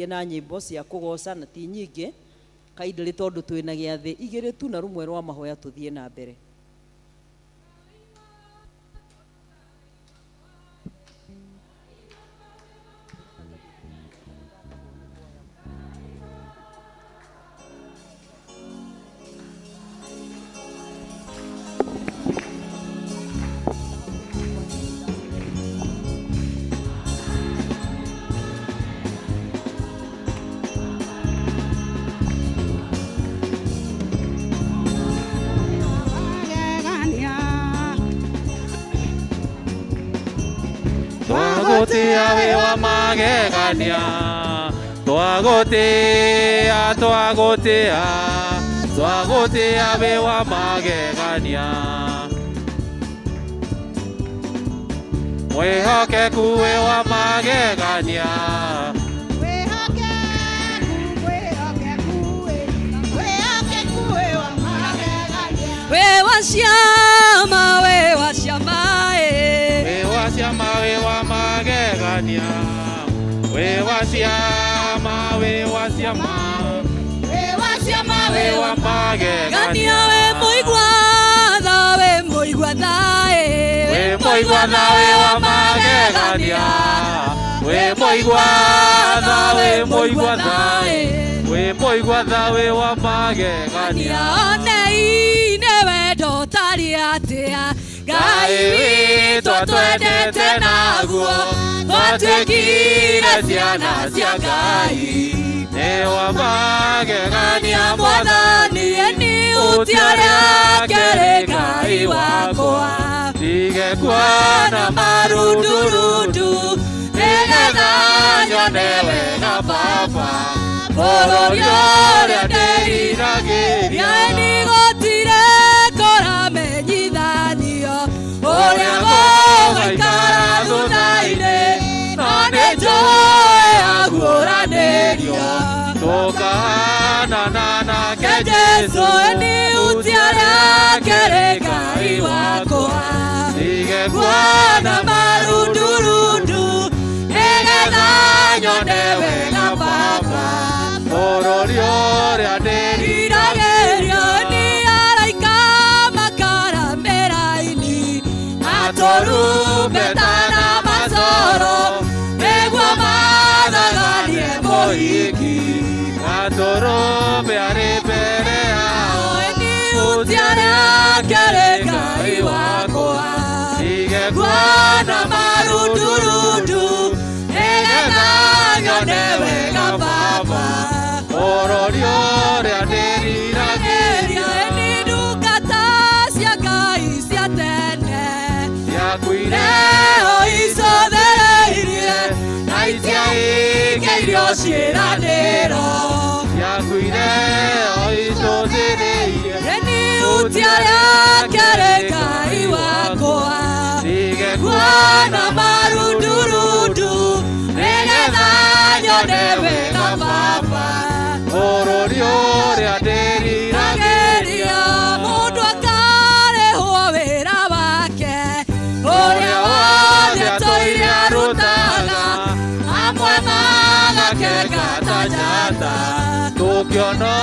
Tũrĩkie na nyĩmbo cia kũgoca na ti nyingĩ kaindĩrĩ tondũ twĩna gĩathĩ igĩrĩ tu na rũmwe rwa mahoya tũthiĩ na mbere. Twagotia wĩ wa magegania, twagotia, twagotia, twagotia wĩ wa magegania. Mwĩhokeku wĩ wa magegania. Wĩ wa ciama, wĩ wa ciama ĩ. Wĩ wa ciama, wĩ wa magegania, wĩ wa ciama, wĩ wa ciama. Wĩ wa ciama, wĩ wĩ wa wa magegania. Gania wĩ mũigua tha, wĩ mũigua tha ĩ. Wĩ mũigua tha, wĩ wa magegania, wĩ mũigua tha, wĩ mũigua tha, wĩ mũigua tha, wĩ wa magegania. Onei nĩ wendo ũtarĩ atĩa Ngai witũ atwendete naguo, twatuĩkire ciana cia Ngai. Nĩ wa magegania. Mwathani nĩ utia rĩake rĩ Ngai wakwa. Ndige kuona marundurundu nĩgetha nyone wega Baba bũrũri ũrĩa ndĩriragĩria. Nĩ gũtirĩ kũramenyithanio ũrĩa gũgaikara thutha-inĩ, no nĩ njũĩ aguũranĩrio. Tũkahanana nake. Jesũ nĩ utia rĩake rĩ Ngai wakwa. Ndige Kuona marundurundu nĩgetha nyone wega Baba bũrũri ũrĩa Riragĩrio nĩ araika makaramĩra-ini na tũrumbeta na macoro nĩguo mathaganie mũhiki. Gatũrũme arĩ mbere yao. Nĩ utia rĩake rĩ Ngai wakwa. Ndige Kuona marundurundu nĩgetha nyone wega Baba bũrũri ũrĩa ndĩriragĩria. Nĩ ndungata cia Ngai cia tene ciakuire leo icothereirie na itiaikĩirio itiaikĩirio ciĩranĩro. Ciakuire o icũthĩrĩirie. Nĩ utia rĩake rĩ Ngai wakwa. Ndige Kuona marundurundu nĩgetha nyone wega Baba bũrũri ũrĩa ndĩriragĩria. Geria mũndũ akarĩhwo wĩra wake ũrĩa wothe atũire arutaga, amwe magakenga ta njata. Tũkĩona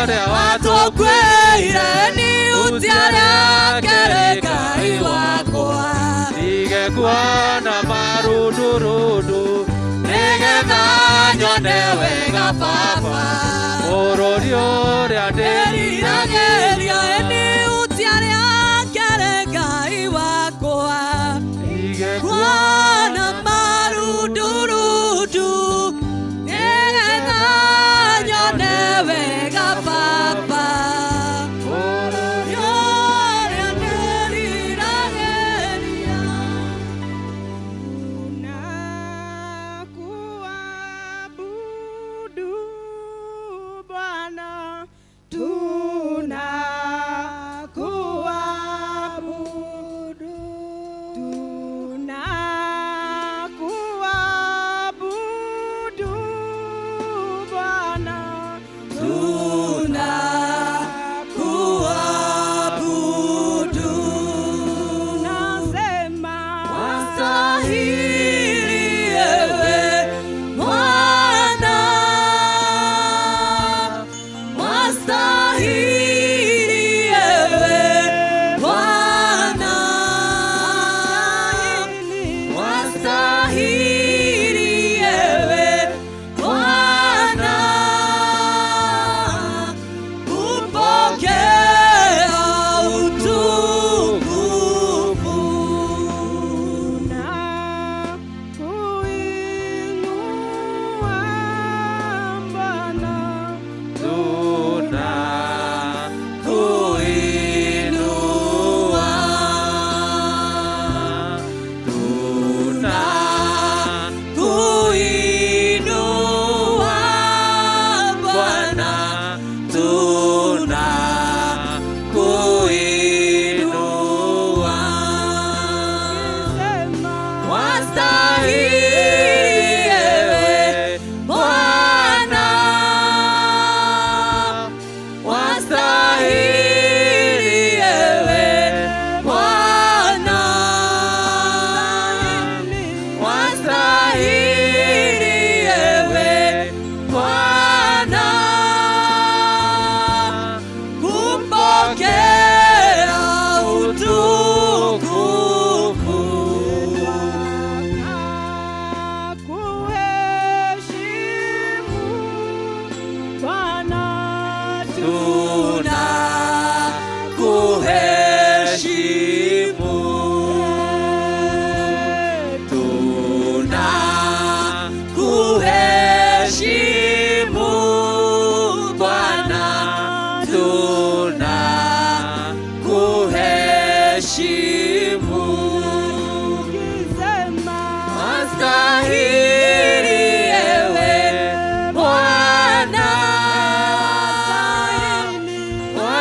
ũrĩa Watũkuĩire nĩ utia rĩake rĩ Ngai wakwa. Ndige kuona marundurundu nĩgetha nyone wega Baba bũrũri ũrĩa Ndĩriragĩria nĩ utia rĩake rĩ Ngai wakwa. Ndige Kuona marundurundu nĩgetha nyone wega Baba bũrũri ũrĩa ndĩriragĩria. Tunakuabudu Bwana, tunakuabudu.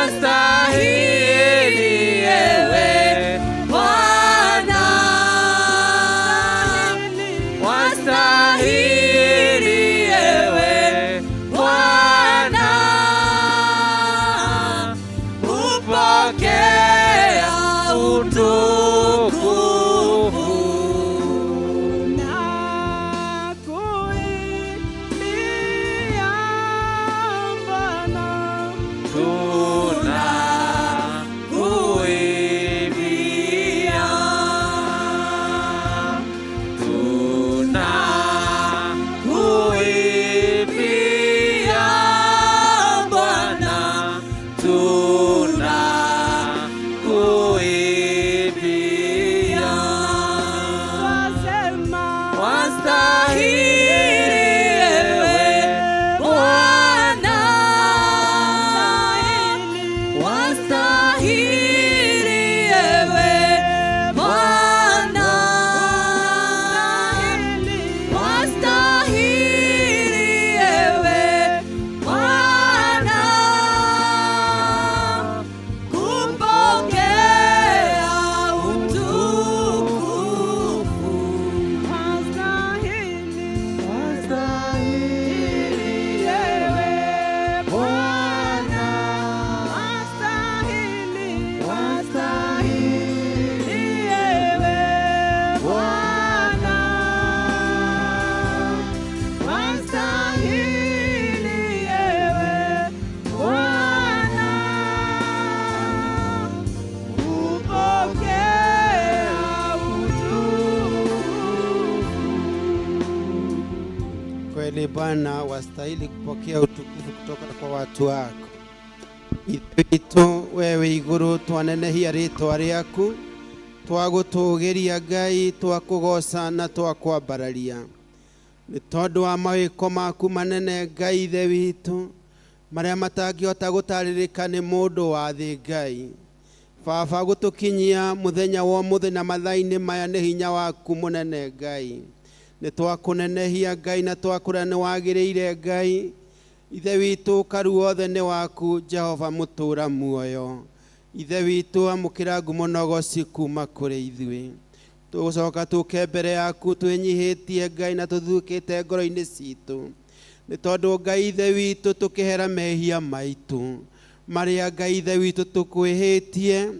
Wastahili ewe Bwana, wastahili ewe Bwana, kupokea utukufu. Na kuimbia Bwana, Tunakuimbia, tunakuimbia Bwana, tunakuimbia. Twasema Wastahili ewe Bwana, wastahili ewe Bwana, wastahili ewe Bwana, kupokea utukufu. Wastahili, Wastahili ewe Bwana, wastahili, wastahili ewe Bwana, wastahili ewe Bwana, kupokea utukufu. Kweli Bwana, wastahili kupokea utukufu kutoka kwa watu wako. Ithe witũ we wĩ igũrũ, twanenehia rĩtwa rĩaku, twagũtũgĩria Ngai, twakũgoca na twakwambararia nĩ tondũ wa mawĩko maku manene, Ngai Ithe witũ, marĩa matangĩhota gũtarĩrĩka nĩ mũndũ wa thĩ. Ngai Baba, gũtũkinyia mũthenya wa ũmũthĩ na mathaa-inĩ maya nĩ hinya waku mũnene. Ngai, nĩ twakũnenehia Ngai na twakũra nĩ wagĩrĩire. Ngai Ithe witũ, karu wothe nĩ waku. Jehova mũtũũra muoyo, Ithe witũ, amũkĩra ngumo na ũgoci kuma kũrĩ ithuĩ. Tũgũcoka tũke mbere yaku twĩnyihĩtie, Ngai, na tũthukĩte ngoro-inĩ citũ, nĩ tondũ Ngai Ithe witũ, tũkĩhera mehia maitũ marĩa Ngai Ithe witũ tũkwĩhĩtie.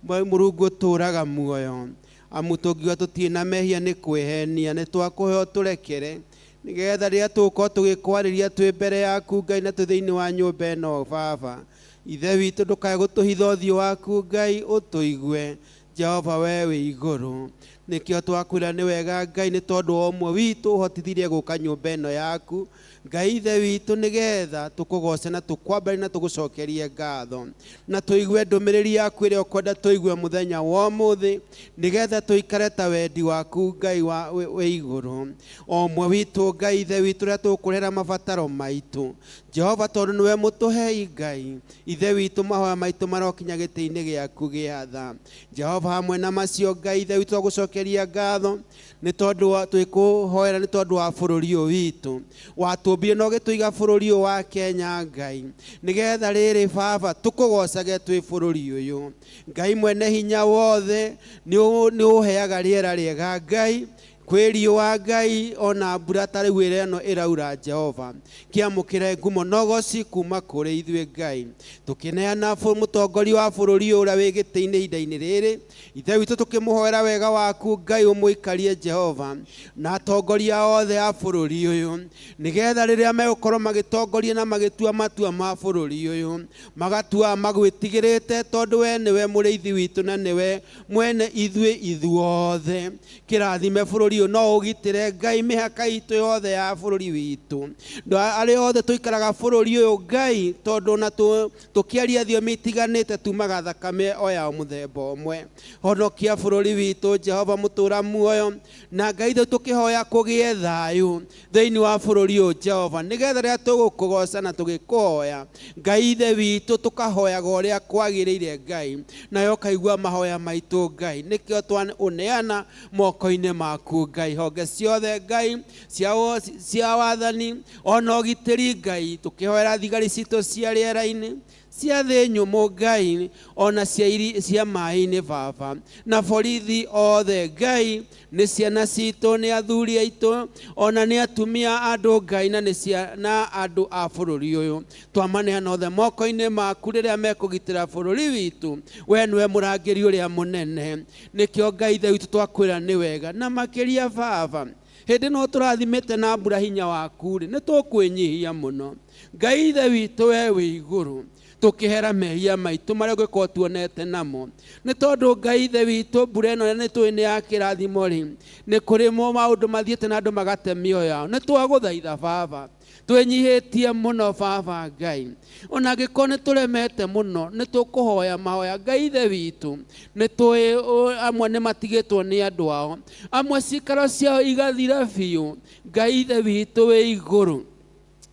Mũrungu ũtũũraga muoyo, amu tũngiuga tũtirĩ na mehia nĩ kwĩhenia. Nĩ twakũheo tũrekere, nĩgetha rĩrĩa tũgũkorwo tũgĩkwarĩria twĩ mbere yaku, Ngai, na twĩ thĩinĩ wa nyũmba ĩno, Baba Ithe witũ, ndũkae gũtũhitha ũthiũ waku, Ngai, ũtũigue. Jehova we wĩ igũrũ, nĩkĩo twakwĩra nĩ wega, Ngai, nĩ tondũ wa ũmwe witũ ũhotithirie gũka nyũmba ĩno yaku, Ngai Ithe witũ, nĩgetha tũkũgoce na tũkwambare na tũgũcokerie ngatho na tũigue ndũmĩrĩri yaku ĩrĩa ũkwenda tũigue mũthenya wa ũmũthĩ, nĩgetha tũikare ta wendi waku, Ngai wa wĩ igũrũ. O ũmwe witũ, Ngai Ithe witũ, ũrĩa tũkũrehera mabataro maitũ, Jehova, tondũ nĩwe mũtũhei, Ngai Ithe witũ, mahoya maitũ marokinya gĩtĩ-inĩ gĩaku gĩa tha, Jehova. Hamwe na macio, Ngai Ithe witũ, twagũcokeria ngatho nĩ tondũ twĩkũhoera nĩ tondũ wa bũrũri ũyũ witũ watũmbire na ũgĩtũiga bũrũri ũyũ wa Kenya, Ngai, nĩgetha rĩrĩ, Baba, tũkũgocage twĩ bũrũri ũyũ. Ngai mwene hinya wothe, nĩ ũheaga rĩera rĩega, Ngai, kwĩ riũa, Ngai, ona mbura ta rĩu ĩrĩa ĩno ĩraura. Jehova, kĩamũkĩre ngumo na ũgoci kuma kũrĩ ithuĩ. Ngai, tũkĩneana mũtongoria wa bũrũri ũyũ ũrĩa wĩ gĩtĩ-inĩ ihinda-inĩ rĩrĩ, Ithe witũ, tũkĩmũhoera wega waku, Ngai, ũmũikarie, Jehova, na atongoria othe a bũrũri ũyũ, nĩgetha rĩrĩa megũkorwo magĩtongoria na magĩtua matua ma bũrũri ũyũ, magatua magwĩtigĩrĩte, tondũ we nĩwe mũrĩithi witũ na nĩwe mwene ithuĩ ithuothe. Kĩrathime bũrũri ũyũ, no ũgitĩre, Ngai, mĩhaka itũ yothe ya bũrũri witũ, arĩa othe tũikaraga bũrũri ũyũ, Ngai, tondũ ona tũkĩaria thiomi itiganĩte tumaga thakame o ya mũthemba ũmwe. Honokia bũrũri witũ, Jehova mũtũũra muoyo, na Ngai itũ, tũkĩhoya kũgĩe thayũ thĩinĩ wa bũrũri ũyũ, Jehova, nĩgetha rĩrĩa tũgũkũgoca na tũgĩkũhoya, Ngai Ithe witũ, tũkahoyaga ũrĩa kwagĩrĩire, Ngai, nayo ũkaigua mahoya maitũ. Ngai, nĩkĩo twaũneana moko-inĩ maku, Ngai, honge ciothe, Ngai, cia wathani ona ũgitĩri, Ngai, tũkĩhoera thigari citũ cia rĩera-inĩ. Cia thĩ nyũmũ Ngai, ona cia cia maĩ-inĩ Baba, na borithi othe Ngai, nĩ ciana citũ, nĩ athuri aitũ, ona nĩ atumia andũ Ngai, na nĩ ciana andũ a bũrũri ũyũ. Twamaneana othe moko-inĩ maku rĩrĩa mekũgitĩra bũrũri witũ. We nĩwe mũrangĩri ũrĩa mũnene, nĩkĩo Ngai Ithe witũ twakwĩra nĩ wega. Na makĩria Baba, hĩndĩ no tũrathimĩte na mbura hinya waku rĩ, nĩ tũkwĩnyihia mũno Ngai Ithe witũ we wĩ igũrũ, tũkĩhera mehia maitũ marĩa ũngĩkorwo tuonete namo, nĩ tondũ Ngai Ithe witũ mbura ĩno nĩ tũĩ nĩ ya kĩrathimo rĩ, nĩ kũrĩ mo maũndũ mathiĩte na andũ magate mĩoyo yao. Nĩ twagũthaitha Baba, twĩnyihĩtie mũno Baba Ngai, ona angĩkorwo nĩ tũremete mũno, nĩ tũkũhoya mahoya Ngai Ithe witũ. Nĩ tũĩ amwe nĩ matigĩtwo nĩ andũ ao, amwe cikaro ciao igathira biũ. Ngai Ithe witũ wĩ igũrũ,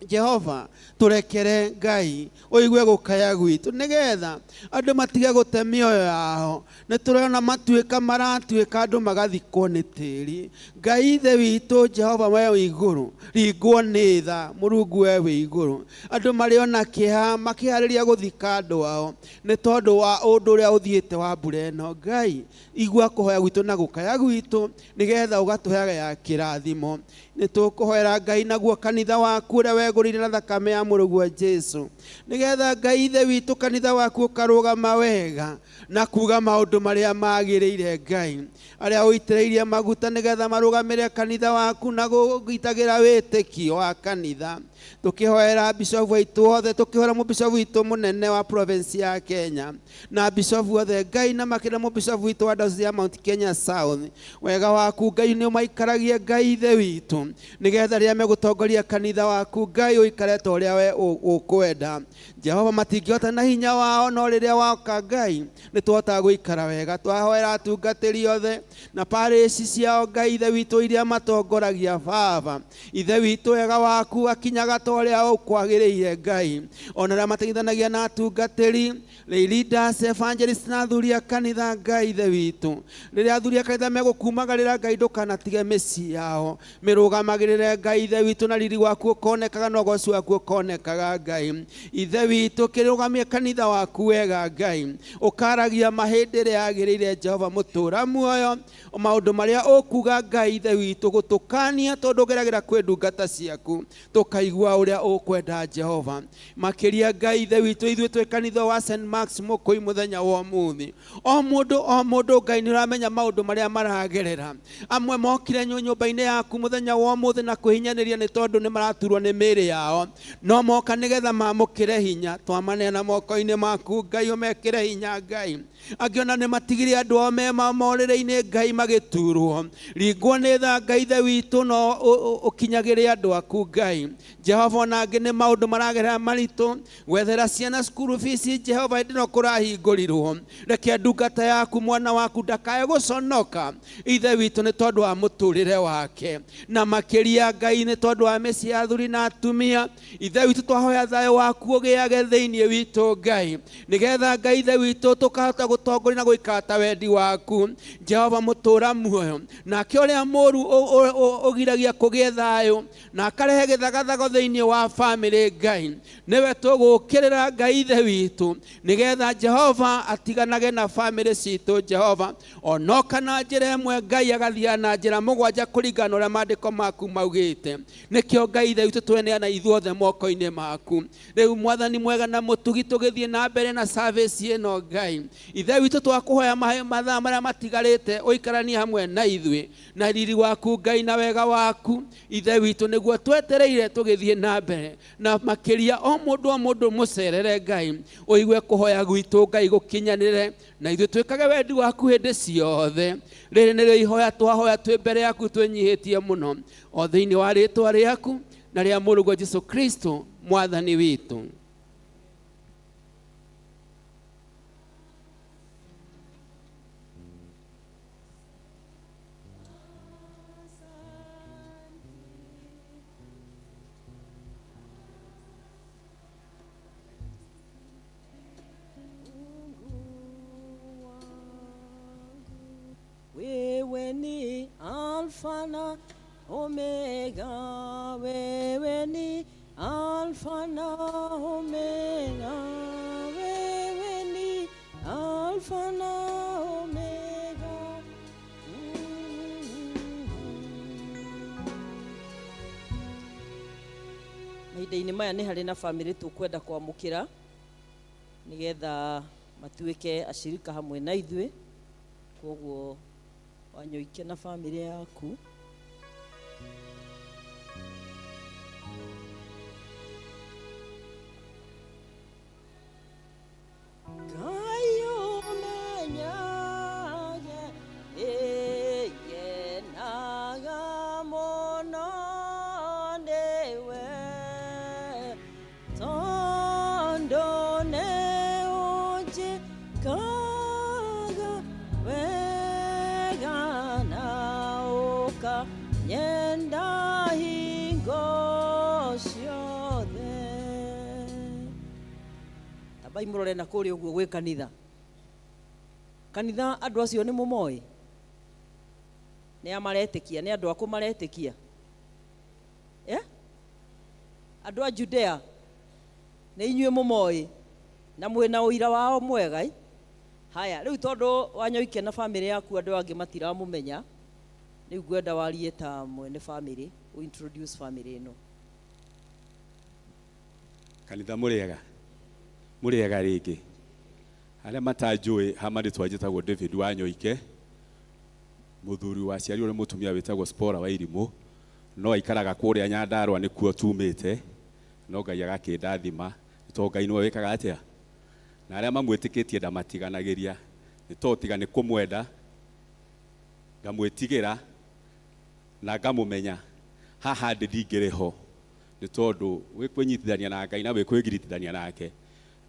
Jehova tũrekere Ngai, ũigue gũkaya gwitũ, nĩgetha andũ matige gũte mĩoyo yao. Nĩ tũrona matuĩka maratuĩka andũ magathikwo nĩ tĩri. Ngai Ithe witũ Jehova we wĩ igũrũ, ringwo nĩ tha Mũrungu we wĩ igũrũ. Andũ marĩ ona kĩeha makĩharĩria gũthika andũ ao nĩ tondũ wa ũndũ ũrĩa ũthiĩte wa mbura ĩno. Ngai igua kũhoya gwitũ na gũkaya gwitũ, nĩgetha ũgatũheaga ya kĩrathimo. Nĩ tũkũhoera Ngai naguo kanitha waku ũrĩa wegũrĩire na thakame ya mũrũguo Jesu, nĩgetha Ngai Ithe witũ kanitha waku ũkarũgama wega na kuga maũndũ marĩa magĩrĩire. Ngai arĩa ũitĩrĩirie maguta nĩgetha marũgamĩre kanitha waku na kũgitagĩra wĩtĩkio wa kanitha. Tũkĩhoera bishofu aitũ othe, tũkĩhoera mũbishofu witũ mũnene wa province ya Kenya na bishofu othe Ngai, na makĩria mũbishofu witũ wa diocese ya Mount Kenya South. Wega waku Ngai nĩ ũmaikaragie Ngai Ithe witũ, nĩgetha rĩrĩa megũtongoria kanitha waku Ngai ũikare ta ũrĩa we ũkwenda. Jehova matingĩhota na hinya wao, no rĩrĩa woka Ngai nĩ tũhotaga gũikara wega. Twahoera atungatĩri othe na parish ciao Ngai Ithe witũ iria matongoragia Baba Ithe witũ, wega waku akinyaga ta ũrĩa ũkwagĩrĩire Ngai. Ona arĩa mateithanagia na atungatĩri, leaders, evangelists na athuri a kanitha Ngai Ithe witũ, rĩrĩa athuri a kanitha megũkumagarĩra Ngai ndũkanatige mĩciĩ yao, mĩrũgamagĩrĩre Ngai Ithe witũ, na riri waku ũkonekaga na ũgoci waku ũkonekaga Ngai Ithe witũ. Kĩrũgamie kanitha waku wega Ngai, ũkaragia mahĩndĩ ĩrĩa yagĩrĩire Jehova mũtũra muoyo, maũndũ marĩa ũkuga Ngai Ithe witũ gũtũkania, tondũ ũgeragĩra kwĩ ndungata ciaku tũkaigua ũrĩa ũkwenda Jehova. Makĩria Ngai Ithe witũ, ithuĩ twĩ kanitha wa St Marks Mũkũi mũthenya wa ũmũthĩ, o mũndũ o mũndũ Ngai nĩ ũramenya maũndũ marĩa maragerera. Amwe mokire nyũmba-inĩ yaku mũthenya wa ũmũthĩ na kwĩhinyanĩria nĩ tondũ nĩ maraturwo nĩ mĩĩrĩ yao, no moka nĩgetha mamũkĩre hinya. Twamaneana moko-inĩ maku Ngai, ũmekĩre hinya Ngai. Angĩ ona nĩ matigire andũ ao me morĩrĩ-inĩ Ngai magĩturwo, ringwo nĩ tha Ngai Ithe witũ, no ũkinyagĩre andũ aku Ngai Jehova. Ona angĩ nĩ maũndũ maragerera maritũ, gwethera ciana cukuru fees Jehova, hĩndĩ ĩno kũrahingũrirwo, reke ndungata yaku mwana waku ndakae gũconoka Ithe witũ nĩ tondũ wa mũtũrĩre wake, na makĩria Ngai nĩ tondũ wa mĩciĩ ya athuri na atumia. Ithe witũ twahoya thayũ waku ũgĩage thĩinĩ witũ Ngai, nĩgetha Ngai Ithe witũ tũkahota gũtongoria na gũikara ta wendi waku Jehova mũtũra muoyo. Nake ũrĩa mũru ũgiragia kũgĩe thayũ na akarehe gĩthagathago thĩinĩ wa bamĩrĩ Ngai, nĩwe tũgũkĩrĩra Ngai Ithe witũ, nĩgetha Jehova atiganage na bamĩrĩ citũ Jehova, onoka na njĩra ĩmwe Ngai agathiaga na njĩra mũgwanja kũringana na ũrĩa maandĩko maku maugĩte. Nĩkĩo Ngai Ithe witũ tweneana ithuothe moko-inĩ maku. Rĩu Mwathani mwega na mũtugi, tũgĩthiĩ na mbere na service ĩno Ngai Ithe witũ, twakũhoya mathaa marĩa matigarĩte ũikaranie hamwe na ithuĩ na riri waku Ngai na wega waku Ithe witũ, nĩguo twetereire tũgĩthiĩ na mbere. Na makĩria o mũndũ o mũndũ mũcerere Ngai, ũigue kũhoya gwitũ Ngai gũkinyanĩre, na ithuĩ twĩkage wendi waku hĩndĩ ciothe. Rĩrĩ nĩrĩo ihoya twahoya twĩ mbere yaku twĩnyihĩtie mũno, o thĩinĩ wa rĩtwa rĩaku na rĩa mũrũguo Jesu Kristo Mwathani witũ. Wewe ni Alfa na Omega, wewe ni Alfa na Omega. Alfa na Omega. Mahinda-inĩ maya nĩ harĩ na bamĩrĩ tũkwenda kwamũkĩra nĩgetha matuĩke acirika hamwe na ithuĩ. Koguo Wanyoike na bamĩrĩ yaku. Ngai ũmenyage ĩngenaga mũno nĩwe, tondũ nĩũnjĩkaga wega na ũkanyenda hingo ciothe. Tambai mũrore na kũrĩa ũguo gwĩ kanitha. Kanitha andũ acio nĩ mũmoĩ? Nĩ a maretĩkia? Nĩ andũ akũ maretĩkia? Eh? Andũ a Judea nĩ inyuĩ mũmoĩ na mwĩna ũira wao mwega eh? Haya, rĩu tondũ Wanyoike na bamĩrĩ yaku andũ angĩ matiramũmenya, rĩu ngwenda warie ta mwene bamĩrĩ, ũ introduce bamĩrĩ ĩno. Kanitha mũrĩega, mũrĩega rĩngĩ. Arĩa matanjũĩ ha marĩtwa njĩtagwo David Wanyoike, mũthuri wa ciarirwo nĩ mũtumia wĩtagwo Spora wa Irimũ, no aikaraga kũrĩa Nyandarũa nĩkuo tumĩte, no Ngai agakĩndathima, nĩ tondũ Ngai nĩwe wĩkaga atĩa? Na arĩa mamwĩtĩkĩtie ndamatiganagĩria, nĩ tondũ tiga nĩ kũmwenda, ngamwĩtigĩra, na ngamũmenya, haha ndĩ ndingĩrĩ ho, nĩ tondũ wĩ kwĩnyitithania na Ngai na wĩ kwĩgiritithania nake,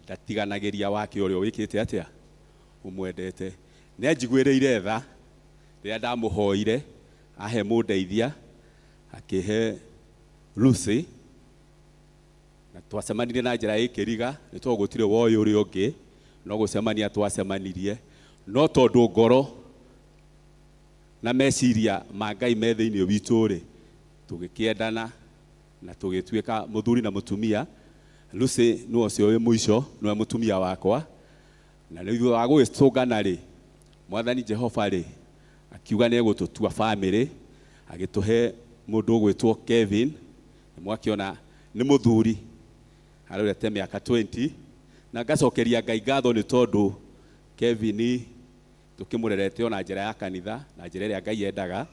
ndatiganagĩria wake ũrĩa wĩkĩte atĩa? Ũmwendete. Nĩ anjiguĩrĩire tha, rĩrĩa ndamũhoire, ahe mũndeithia, akĩhe Lucy, na twacemanirie na njĩra ĩkĩriga, nĩ tondũ gũtirĩ woĩ ũrĩa ũngĩ, no gũcemania twacemanirie, no tondũ ngoro na meciria ma Ngai me thĩinĩ witũ rĩ, tũgĩkĩendana na tũgĩtuĩka mũthuri na mũtumia. Lucy nĩwe ũcio wĩ mũico, nĩwe mũtumia wakwa. Na nĩ thutha wa gũgĩtũngana rĩ, Mwathani Jehova rĩ, akiuga nĩ egũtũtua bamĩrĩ, agĩtũhe mũndũ ũgwĩtwo Kevin. Nĩ mwakĩona nĩ mũthuri, arorete mĩaka 20, na ngacokeria Ngai ngatho nĩ tondũ Kevin tũkĩmũrerete ona njĩra ya kanitha, na njĩra ĩrĩa Ngai endaga,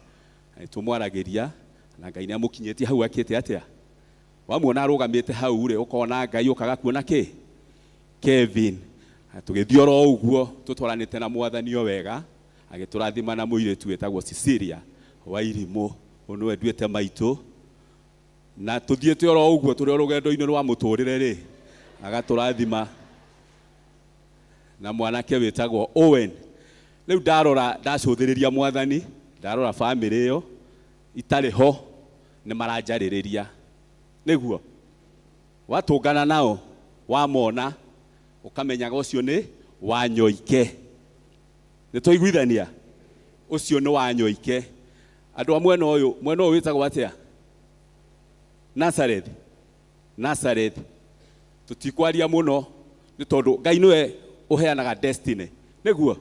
na nĩ tũmwaragĩria, na Ngai nĩ amũkinyĩtie hau akĩte atĩa? Wamuona arũgamĩte hau rĩ, ũkona Ngai ũkaga kuona kĩ? Kevin. Na tũgĩthiĩ oro ũguo tũtwaranĩte na Mwathani o wega, agĩtũrathima na mũirĩtu wĩtagwo Cecilia wa Irimũ, ũyũ nĩwe nduĩte maitũ. Na tũthiĩte oro ũguo tũrĩ o rũgendo-inĩ rwa mũtũrĩre rĩ, agatũrathima na mwanake wĩtagwo Owen. Rĩu ndarora, ndacũthĩrĩria Mwathani, ndarora bamĩrĩ ĩyo itarĩ ho, nĩ maranjarĩrĩria. Nĩguo watũngana nao, wamona, ũkamenyaga ũcio nĩ Wanyoike. Nĩ twaiguithania? Ũcio nĩ Wanyoike. Andũ a mwena ũyũ, mwena ũyũ wĩtagwo atĩa? Nazareth. Nazareth. Tũtikwaria mũno nĩ tondũ Ngai nĩwe ũheanaga destiny. Nĩguo?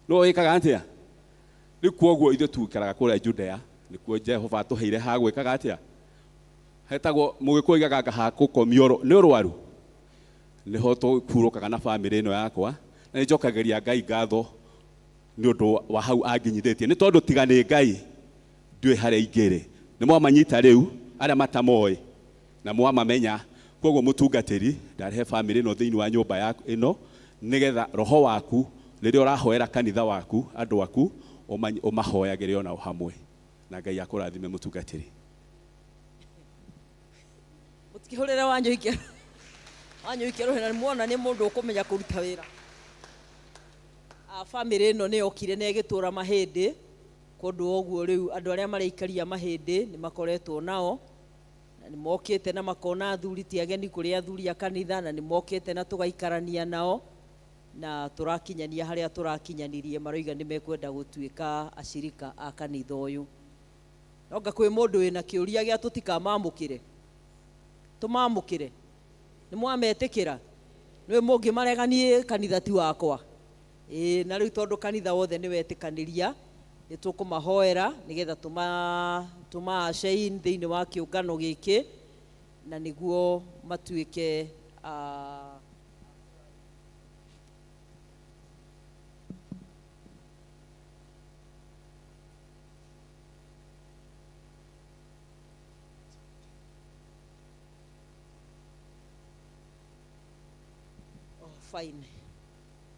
Nĩwe wĩkaga atĩa? Rĩu kwoguo ithuĩ tuikaraga kũrĩa Judea, nĩkuo Jehova atũheire ha gwĩkaga atĩa? Hetagwo mũgĩkũyũ oigaga anga ha gũkomio nĩ ũrwaru. Nĩho tũhurũkaga na bamĩrĩ ĩno yakwa, na nĩ njokagĩria Ngai ngatho nĩ ũndũ wa hau anginyithĩtie. Nĩ tondũ tiga nĩ Ngai ndiũĩ harĩa ingĩrĩ. Nĩ mwamanyita rĩu arĩa matamoĩ na mwamamenya. Kwoguo mũtungatĩri ndarehe bamĩrĩ ĩno thĩinĩ wa nyũmba yaku ĩno nĩgetha roho waku rĩrĩa ũrahoera kanitha waku andũ aku ũmahoyagĩre onao hamwe. Na Ngai akũrathime mũtungatĩri. Mũtikĩhũrĩre Wanyoike. Wanyoike rũhĩ na nĩmuona nĩ mũndũ ũkũmenya kũruta wĩra. Bamĩrĩ ĩno nĩ yokire na ĩgĩtũra mahĩndĩ. Kũndũ ũguo rĩu andũ arĩa mareikaria mahĩndĩ nĩ makoretwo nao. Na nĩ mokĩte na makona athuri ti ageni kũrĩ athuri a kanitha, na nĩ mokĩte na tũgaikarania nao. Na tũrakinyania harĩa tũrakinyanirie, maroiga nĩ mekwenda gũtuĩka acirika a kanitha ũyũ. No nga kwĩ mũndũ wĩna kĩũria gĩa tũtikamamũkĩre. Tũmamũkĩre. Nĩ mwametĩkĩra? Nĩ mũngĩmarega niĩ kanitha ti wakwa. Ĩĩ na rĩu tondũ kanitha wothe nĩ wetĩkanĩria nĩ tũkũmahoera nĩgetha tũma-usher in thĩinĩ wa kĩũngano gĩkĩ na nĩguo matuĩke fine.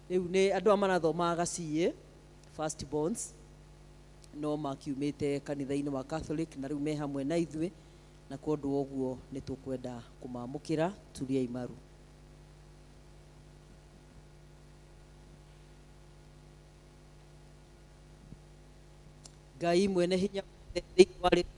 Rĩu nĩ andũ aya marathomaga CA first borns no makiumĩte kanitha-inĩ wa Catholic na rĩu me hamwe na ithuĩ na kwa ũndũ wa ũguo nĩ tũkwenda kũmamũkĩra. Turiai maru. Ngai mwene hinya thĩinĩ wa rĩtwa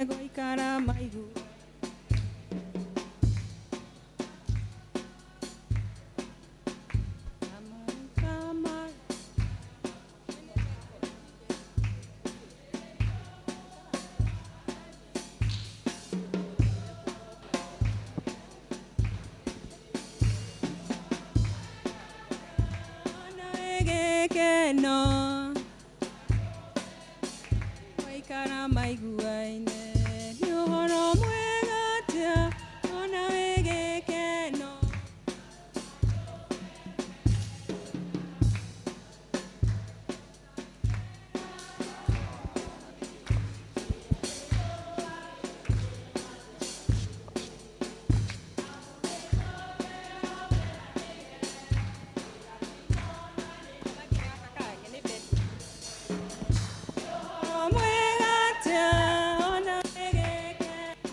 Goikara maigu. gĩkeno Waikara maiguaine Nĩ ũhoro mwega atĩa Ona wĩ gĩkeno. Ũhoro mwega atĩa ona wĩ gĩkeno.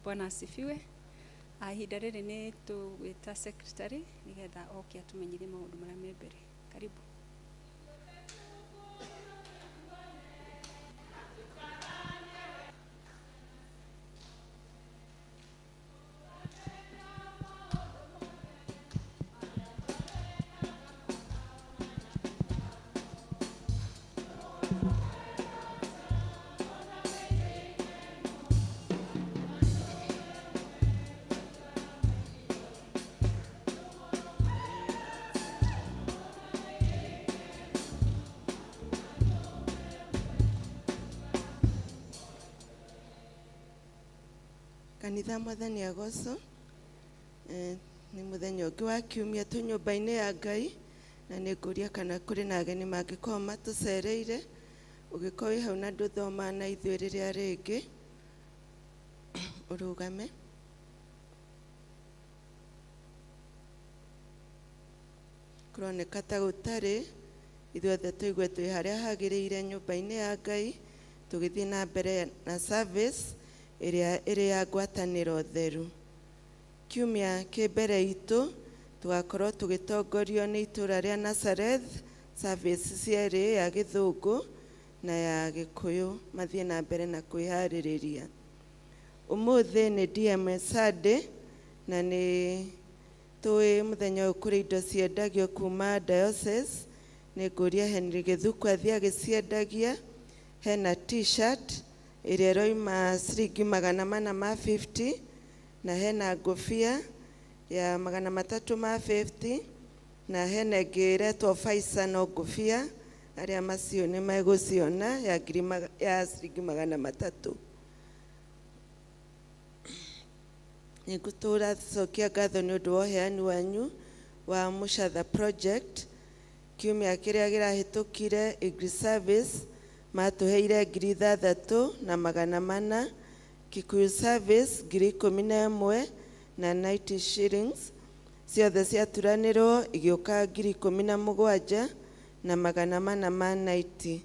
Bwana asifiwe. Ihinda rĩrĩ nĩ tũgwĩta secretary nĩgetha oke atũmenyithie maũndũ marĩa me mbere. Karibu. Kanitha mwathani agoco. Nĩ mũthenya ũngĩ wa kiumia twĩ nyũmba-inĩ ya Ngai, na nĩ ngũria kana kũrĩ na ageni mangĩkorwo matũcereire. Ũngĩkorwo wĩ hau na ndũthomaga na ithuĩ rĩrĩa rĩngĩ, ũrũgame. Kũroneka ta gũtarĩ, ithuothe tũigue twĩ harĩa hagĩrĩire nyũmba-inĩ ya Ngai, tũgĩthiĩ na mbere na service ĩrĩa ĩrĩ ya ngwatanĩro theru. Kiumia kĩ mbere itũ tũgakorwo tũgĩtongorio nĩ itũra rĩa Nazareth, service cierĩ, ya Gĩthũngũ na ya Gĩkũyũ, mathiĩ na mbere na kwĩharĩrĩria. Ũmũthĩ nĩ DMS Sunday, na nĩ tũĩ mũthenya ũyũ kũrĩ indo ciendagio kuma diocese. Nĩ ngũria Henry Gĩthuku athiĩ agĩciendagia. Hena t-shirt ĩrĩa ĩroima ciringi magana mana ma 50, na hena ngũbia ya magana matatũ ma 50, na hena ĩngĩ ĩretwo Faisa no ngũbia, arĩa macio nĩ megũciona ya ngiri ya ciringi magana matatũ. Nĩ ngũtũra cokia ngatho nĩ ũndũ wa ũheani wanyu wa Mũcatha Project. Kiumia kĩrĩa kĩrahĩtũkire English Service matũheire ngiri ithathatũ na magana mana, Kikuyu Service ngiri ikũmi na ĩmwe na 90 shillings, ciothe ciaturanĩrwo igĩũka ngiri ikũmi na mũgwanja na magana mana ma 90.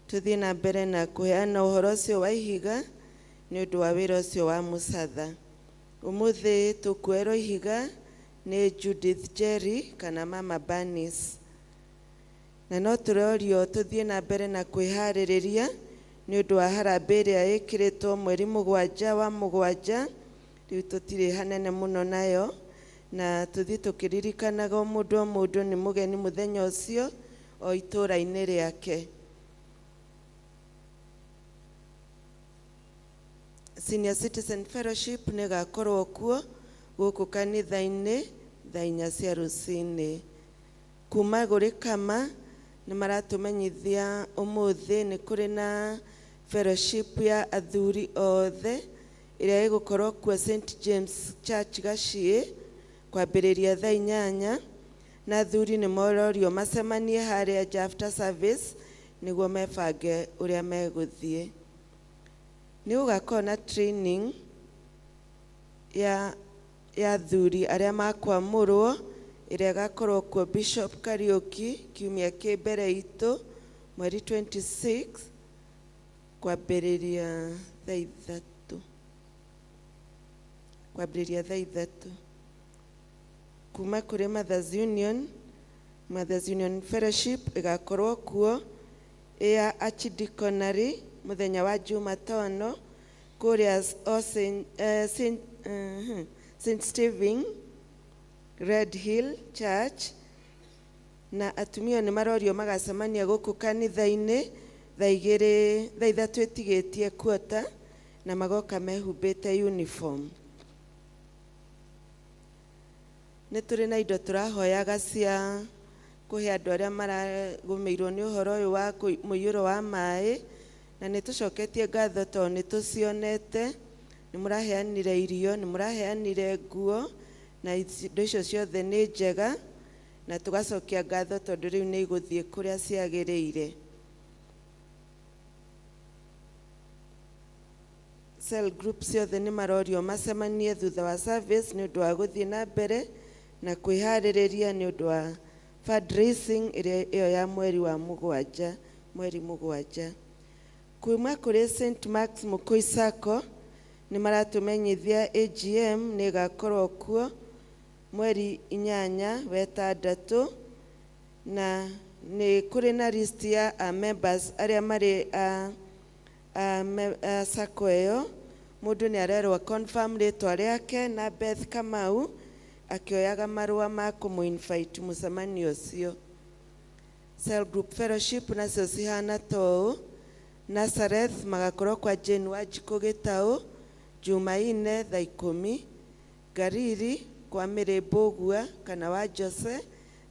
Tũthiĩ na mbere na kũheana ũhoro ũcio wa ihiga nĩ ũndũ wa wĩra ũcio wa Mũcatha. Ũmũthĩ tũkuoerwo ihiga nĩ Judith Jerry kana Mama Bernice. Na no tũrorio tũthiĩ na mbere na kwĩharĩrĩria nĩ ũndũ wa harambee ĩrĩa ĩkĩrĩtwo mweri mũgwanja wa mũgwanja, rĩu tũtirĩ hanene mũno nayo, na tũthiĩ tũkĩririkanaga o mũndũ o mũndũ nĩ mũgeni mũthenya ũcio o itũũra-inĩ rĩake. Senior Citizen Fellowship nĩ ĩgakorwo kuo gũkũ kanitha-inĩ thaa inya cia rũcinĩ. Kuma gũrĩ kama nĩ maratũmenyithia ũmũthĩ nĩ kũrĩ na fellowship ya athuri othe ĩrĩa ĩgũkorwo kuo St James Church Gaciĩ kwambĩrĩria thaa inyanya, na athuri nĩ mororio macemanie harĩa nja after service nĩguo mebange ũrĩa megũthiĩ. Nĩ gũgakorwo na training ya athuri arĩa makwamũrwo ĩrĩa ĩgakorwo kuo Bishop Kariuki kiumia kĩ mbere itũ mweri 26 kwambĩrĩria thaa ithatũ. Kwambĩrĩria thaa ithatũ. Kuma kũrĩ Mothers Union, Mothers Union Fellowship ĩgakorwo kuo ĩ ya Archdeaconry mũthenya wa Jumatano kũrĩa o Saint Stephen Red Hill Church na atumia nĩ marorio magacemania gũkũ kanitha-inĩ thaa igĩrĩ thaa ithatũ ĩtigĩtie kuota na magoka mehumbĩte uniform. Nĩ tũrĩ na indo tũrahoyaga cia kũhe andũ arĩa maragũmĩirwo nĩ ũhoro ũyũ wa mũiyũro wa maĩ na nĩ tũcoketie ngatho tondũ nĩ tũcionete. Nĩ mũraheanire irio, nĩ mũraheanire nguo na indo icio ciothe nĩ njega na tũgacokia ngatho tondũ rĩu nĩ igũthiĩ kũrĩa ciagĩrĩire. Cell group ciothe nĩ marorio macemanie thutha wa service nĩ ũndũ wa gũthiĩ na mbere na kwĩharĩrĩria nĩ ũndũ wa fundraising ĩrĩa ĩyo ya mweri wa mũgwanja, mweri mũgwanja. Kuma kũrĩ St Mark's Mũkũi Sacco nĩ maratũmenyithia AGM nĩ ĩgakorwo kuo mweri 8 wetandatũ na nĩ kũrĩ na list ya a members arĩa marĩ a sacco ĩyo. Mũndũ nĩ arerwo confirm rĩtwa rĩake na Beth Kamau akĩoyaga marũa ma kũmũ-invite mũcemanio ũcio. Cell group fellowship nacio cihana ta ũũ: Nazareth magakorwo kwa Jane Wanjikũ Gĩtaũ Jumaine thaa 10, Gariri kwa Mĩrĩ Mbũgua kana wa Jose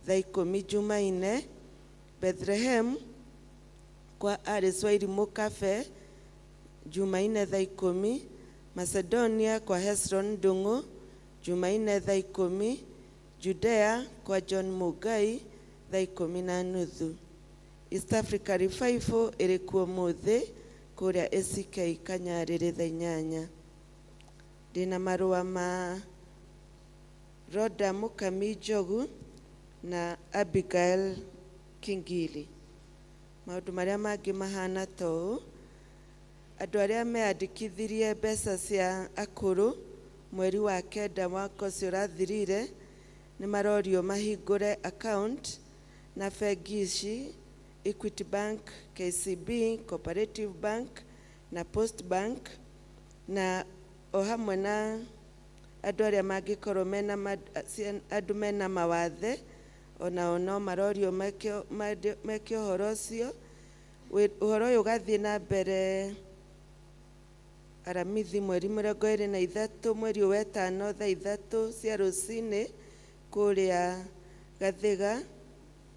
thaa 10 Jumaine, Bethlehem kwa Alice Wairimũ Cafe Jumaine thaa 10, Macedonia kwa Hesron Ndung'u Jumaine thaa 10, Judea kwa John Mugai thaa 10:30. East Africa Revival ĩrĩ kuo mũthĩ kũrĩa ACK Kanyarĩrĩ thaa 8. Ndĩna marũa ma Rhoda Mũkami Njogu na Abigail Kingili. Maũndũ marĩa mangĩ mahana ta ũũ: andũ arĩa meyandĩkithirie mbeca cia akũrũ mweri wa 9 mwaka ũcio ũrathirire nĩ marorio mahingũre account na bengi ici: Equity Bank, KCB, Cooperative Bank na Post Bank, na o hamwe na andũ arĩa mangĩkorwo mena andũ mena mawathe onao no marorio meke ũhoro ũcio. Ũhoro ũyũ ũgathiĩ na mbere Aramithi mweri 23 mweri ũyũ wetano thaa 3 cia rũcinĩ kũrĩa Gathiga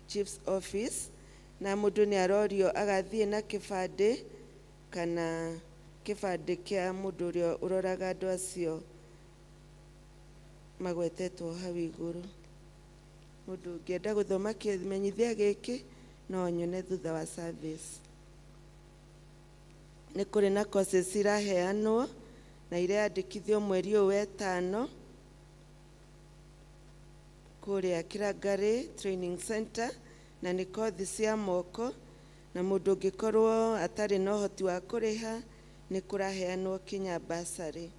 Chief's Office, na mũndũ nĩ arorio agathiĩ na kĩbandĩ kana kĩbandĩ kĩa mũndũ ũrĩa ũroraga andũ acio magwetetwo hau igũrũ. Mũndũ ũngĩenda gũthoma kĩmenyithia gĩkĩ no nyone thutha wa service. Nĩ kũrĩ na courses iraheanwo na ireyandĩkithio mweri ũyũ wetano kũrĩa Kĩrangarĩ Training Center, na nĩ kothi cia moko, na mũndũ ũngĩkorwo atarĩ na ũhoti wa kũrĩha nĩ kũraheanwo kinya bursary.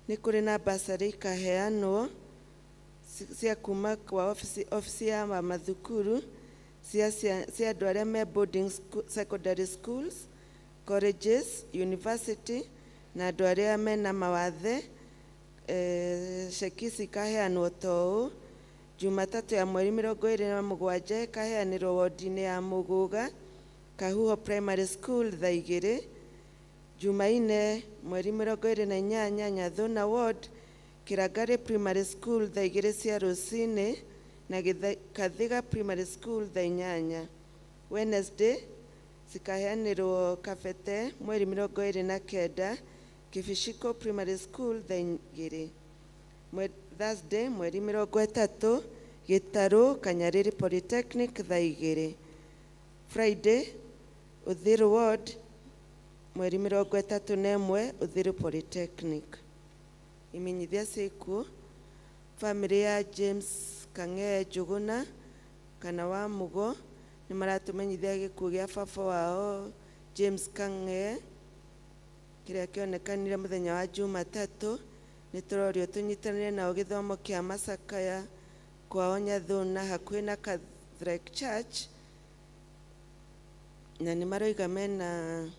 Nĩ kũrĩ na bursary ikaheanwo cia kuma kwa ofici ya mathukuru cia andũ arĩa me boarding secondary schools, colleges, university na andũ arĩa mena mawathe. Ceki ici ikaheanwo ta ũũ: Jumatatũ ya mweri 27 ĩkaheanĩrwo wodi-inĩ ya Mũgũga Kahuho Primary School thaa 2, Jumaine mweri 28 Nyathuna Ward Kĩrangarĩ Primary School thaa 2 cia rũcinĩ na Kathiga Primary School thaa 8. Wednesday cikaheanĩrwo Kabete mweri 29 Kibiciko Primary School thaa 2. Thursday mweri 30 Gĩtarũ Kanyarĩrĩ Polytechnic thaa 2. Friday Uthiru Ward mweri 31 Uthiru Polytechnic. Imenyithia ciĩkuo: famĩlĩ ya James Kang'ee Njũgũna kana wa Mugo nĩ maratũmenyithia gĩkuũ gĩa baba wao James Kang'ee kĩrĩa kĩonekanire mũthenya wa Jumatatũ. Nĩ tũrorio tũnyitanĩre nao gĩthomo kĩa macakaya kwao Nyathuna hakuhĩ na Catholic Church, na nĩ maroiga mena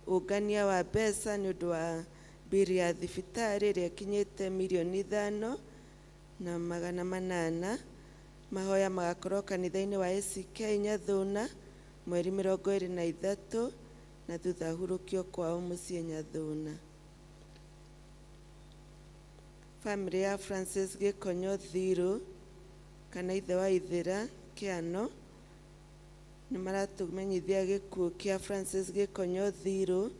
ũngania wa mbeca nĩ ũndũ wa Mbiri ya thibitarĩ ĩrĩa ĩkinyĩte 5,800,000. Mahoya magakorwo kanitha-inĩ wa ACK Nyathuna mweri 23 na thutha hurũkio kwao mũciĩ Nyathuna. Family ya Francis Gĩkonyo Thiru kana ithe wa Ithĩra Kĩano nĩ maratũmenyithia gĩkuũ kĩa Francis Gĩkonyo Thiru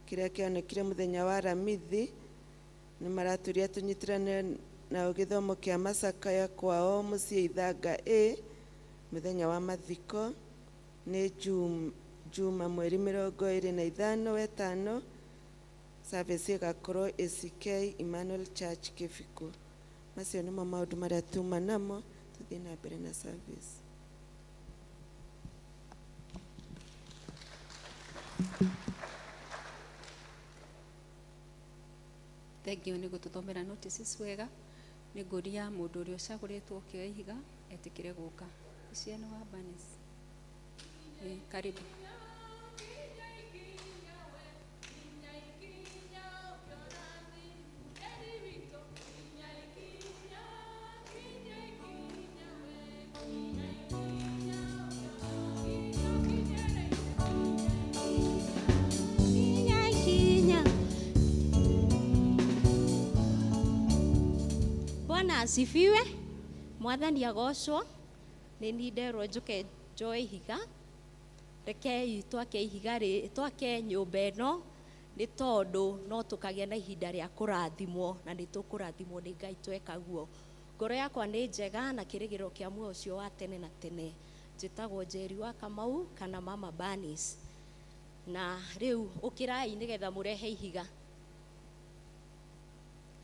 kĩrĩa kĩonekire mũthenya wa Aramithi. Nĩ maratũria tũnyitĩrane nao gĩthomo kĩa macakaya kwao mũciĩ Ithanga A. Mũthenya wa mathiko nĩ Juma mweri 25 wetano. Service ĩgakorwo ACK Emmanuel Church Kĩbikũ. Macio nĩmo maũndũ marĩa tuma namo, tũthiĩ na mbere na service. Thengiũ nĩ gũtũthomera notices wega. Nĩ ngũria mũndũ ũrĩa ũcagũrĩtwo ũkĩoya ihiga etĩkĩre gũka. Ciana wa Banis. Karibu. Bwana asifiwe. Mwathani agocwo. Nĩ niĩ nderwo njũke njoe ihiga. Rekei twake ihiga rĩ, twake nyũmba ĩno nĩ tondũ no tũkagĩa na ihinda rĩa kũrathimwo na nĩ tũkũrathimwo nĩ Ngai tweka guo. Ngoro yakwa nĩ njega na kĩrĩgĩrĩro kĩa muoyo ũcio wa tene na tene. Njĩtagwo Njeri wa Kamau kana Mama Banis. Na rĩu ũkĩrai nĩgetha mũrehe ihiga.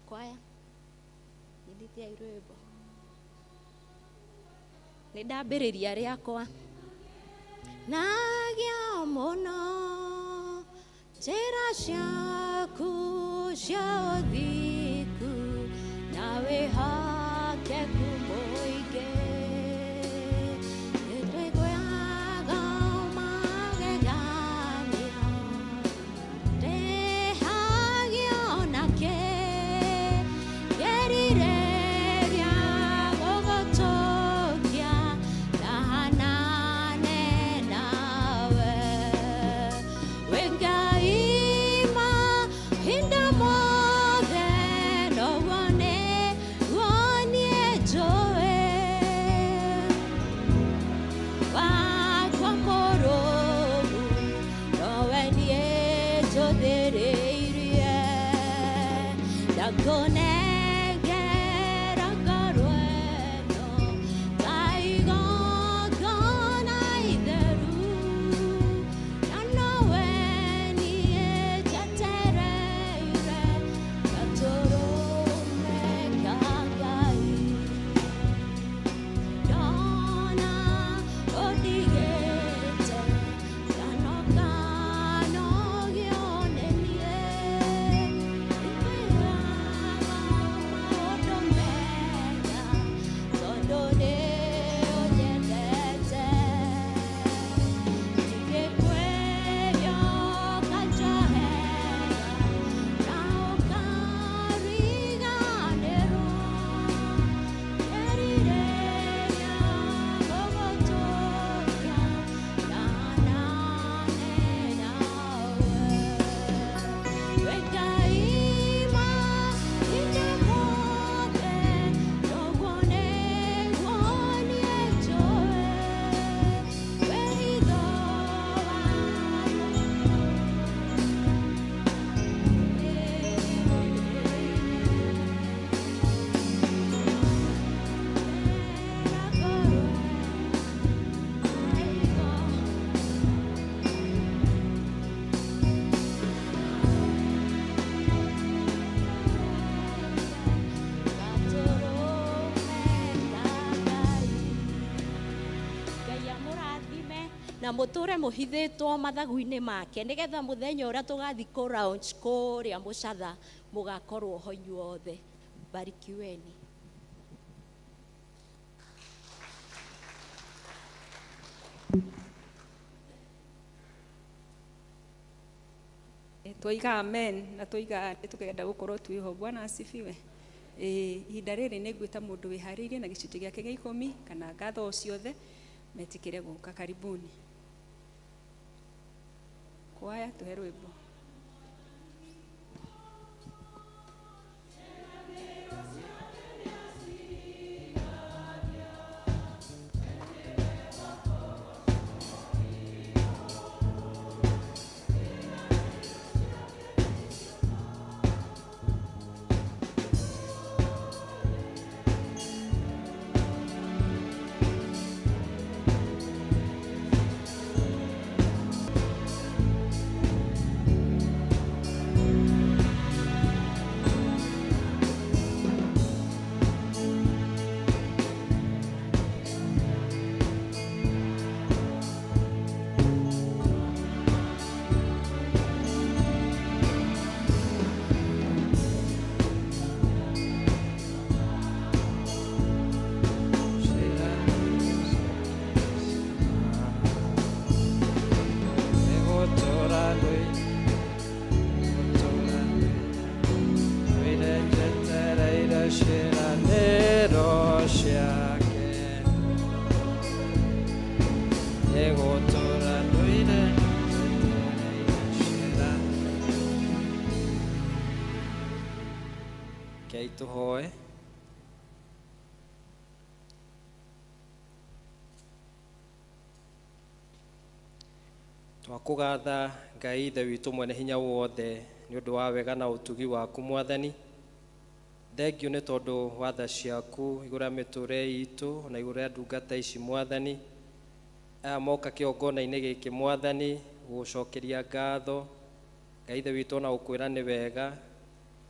Kwaya nyendithia rwĩmbo. Nĩ ndambĩrĩria rĩakwa. Nagĩa mũno njĩra ciaku cia ũthingu na wĩhokeku mũingĩ. Nĩtũiguaga magegania ndĩhagio nake kĩrirĩria gũgũtũkia ndahanane nawe. Wĩ Ngai mahinda mothe noguo nĩguo niĩ njũĩ. Wakwa mũrũmu nowe niĩ njũthĩrĩirie. Ndakũnengera ngoro ĩno ta igongona itheru, na nowe niĩ njetereire gatũrũme ka Ngai. Ndona ũndigĩte nganoka nogio nĩ niĩ. Ngwĩraga maũndũ mega tondũ nĩ ũnyendete. Ingĩkwĩrwo ũkanjohera na ũkariganĩrwo. Kĩrirĩria gũgũtũkia ndahanane nawe. Wĩ Ngai mahinda mothe noguo nĩguo niĩ njũĩ. Wĩhitho wakwa Ngai amũrathime na mũtũre mũhithĩtwo mathagu-inĩ make nĩgetha mũthenya ũrĩa tũgathiĩ kũ launch kũrĩa mũcatha mũgakorwo ho inyuothe. Barikiweni. Twoiga amen na twoiga nĩ tũkenda gũkorwo twĩho. Bwana asifiwe. Ihinda rĩrĩ nĩ ngwĩta mũndũ wĩharĩirie na gĩcunjĩ gĩake gĩa ikũmi kana ngatho o ciothe metĩkĩre gũka. Karibuni. Kwaya tũhe rwĩmbo. Rekei tũhoe. Twakũgatha Ngai Ithe witũ mwene hinya wothe nĩ ũndũ wa wega na ũtugi waku Mwathani. Thengiũ nĩ tondũ wa tha ciaku igũrũ rĩa mĩtũrĩre itũ na igũrũ rĩa ndungata ici Mwathani. Aya moka kĩgongona-inĩ gĩkĩ Mwathani gũgũcokeria ngatho Ngai Ithe witũ na gũkwĩra nĩ wega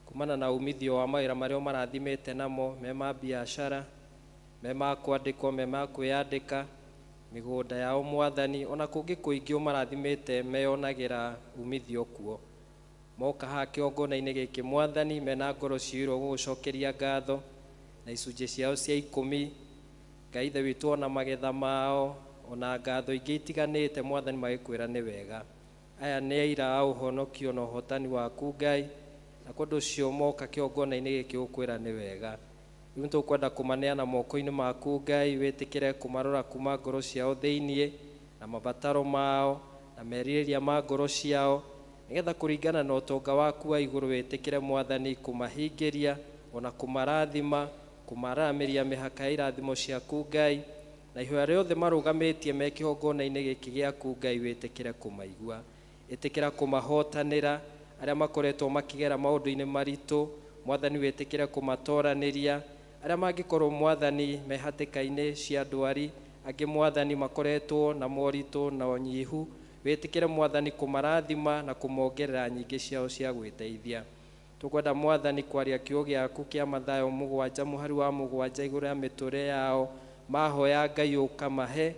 kumana na umithio wa mawĩra marĩa ũmarathimĩte namo me ma biacara, me ma kwandĩkwo, me ma kwĩyandĩka, mĩgũnda yao Mwathani, ona kũngĩ kũingĩ ũmarathimĩte meyonagĩra umithio kuo. Moka haha kĩgongona-inĩ gĩkĩ Mwathani mena ngoro ciyũirwo gũgũcokeria ngatho na icunjĩ ciao cia ikũmi Ngai Ithe witũ ona magetha mao ona ngatho ingĩ itiganĩte Mwathani magĩkwĩra nĩ wega. Aya nĩ aira a ũhonokio na ũhotani waku Ngai, na kũndũ ũcio moka kĩgongona-inĩ gĩkĩ gũkwĩra nĩ wega. Rĩu nĩtũkwenda kũmaneana moko-inĩ maku Ngai, wĩtĩkĩre kũmarora kuma ngoro ciao thĩiniĩ na mabataro mao na merirĩria ma ngoro ciao, nĩgetha kũringana na ũtonga waku wa igũrũ wĩtĩkĩre Mwathani kũmahingĩria ona kũmarathima, kũmaramĩria mĩhaka ya irathimo ciaku Ngai, na ihoya rĩothe marũgamĩtie me kĩgongona-inĩ gĩkĩ gĩaku Ngai wĩtĩkĩre kũmaigua. Ĩtĩkĩra kũmahotanĩra arĩa makoretwo makĩgera maũndũ-inĩ maritũ Mwathani wĩtĩkĩre kũmatoranĩria arĩa mangĩkorwo Mwathani me hatĩka-inĩ cia ndwari, angĩ Mwathani makoretwo na moritũ na ũnyihu, wĩtĩkĩre Mwathani kũmarathima na kũmongerera nyingĩ ciao cia gwĩteithia. Tũkwenda Mwathani kwaria kiugo gĩaku kĩa Mathayo 7 mũhari wa 7 igũrũ rĩa mĩtũrĩre yao, mahoya Ngai ũkamahe,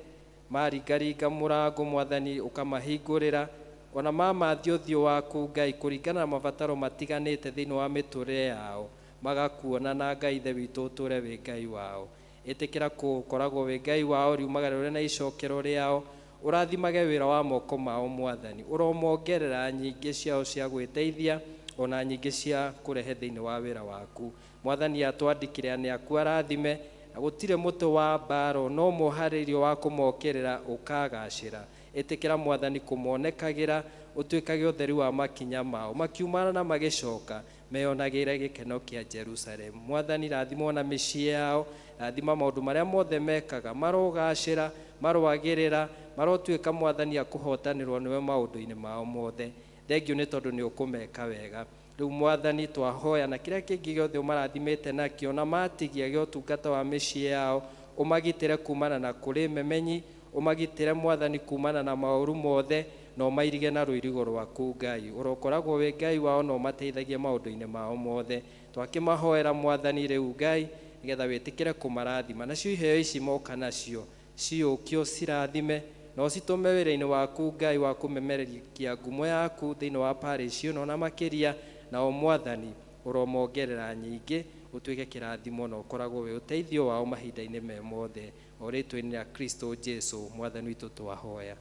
maringaringa mũrango Mwathani ũkamahingũrĩra, ona mamathia ũthiũ waku Ngai kũringana na mabataro matiganĩte thĩinĩ wa mĩtũrĩre yao, magakuona na Ngai Ithe witũ ũtũre wĩ Ngai wao. Ĩtĩkĩra gũkoragwo wĩ Ngai wao riumagara na icokero rĩao, ũrathimage wĩra wa moko mao Mwathani, ũromongerera nyingĩ ciao cia gwĩteithia ona nyingĩ cia kũrehe thĩinĩ wa wĩra waku. Mwathani atwandĩkĩre nĩ aku arathime, na gũtirĩ mũtĩ wa mbara no mũharĩrio wa kũmokĩrĩra ũkagacĩra. Ĩtĩkĩra Mwathani kũmonekagĩra, ũtuĩkage ũtheri wa makinya mao, makiumana na magĩcoka meyonagĩre gĩkeno kĩa Jerusalemu. Mwathani rathima ona mĩciĩ yao, rathima maũndũ marĩa mothe mekaga, marogacĩra, marwagĩrĩra, marotuĩka Mwathani akũhotanĩrwo nĩwe maũndũ-inĩ mao mothe. Thengiũ nĩ tondũ nĩ ũkũmeka wega. Rĩu Mwathani twahoya na kĩrĩa kĩngĩ gĩothe ũmarathimĩte nakĩo na matigia gĩa ũtungata wa mĩciĩ yao, ũmagitĩre kumana na kũrĩ memenyi, ũmagitĩre Mwathani kumana na maũru mothe, na ũmairige na rũirigo rwaku Ngai. Ũrokoragwo wĩ Ngai wao na ũmateithagie maũndũ-inĩ mao mothe. Twakĩmahoera Mwathani rĩu Ngai, nĩgetha wĩtĩkĩre kũmarathima. Nacio iheo ici moka nacio ciũkio cirathime na ũcitũme wĩra-inĩ waku Ngai wa kũmemerekia ngumo yaku thĩinĩ wa parish ĩno na makĩria, nao Mwathani ũromongerera nyingĩ ũtuĩke kĩrathimo na ũkoragwo wĩ ũteithio wao mahinda-inĩ me mothe, o rĩtwa-inĩ rĩa Kristo Jesu Mwathani witũ twahoya.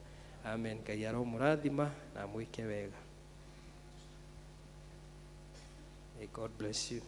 Amen. Ngai aromũrathima na amwĩke wega. May God bless you.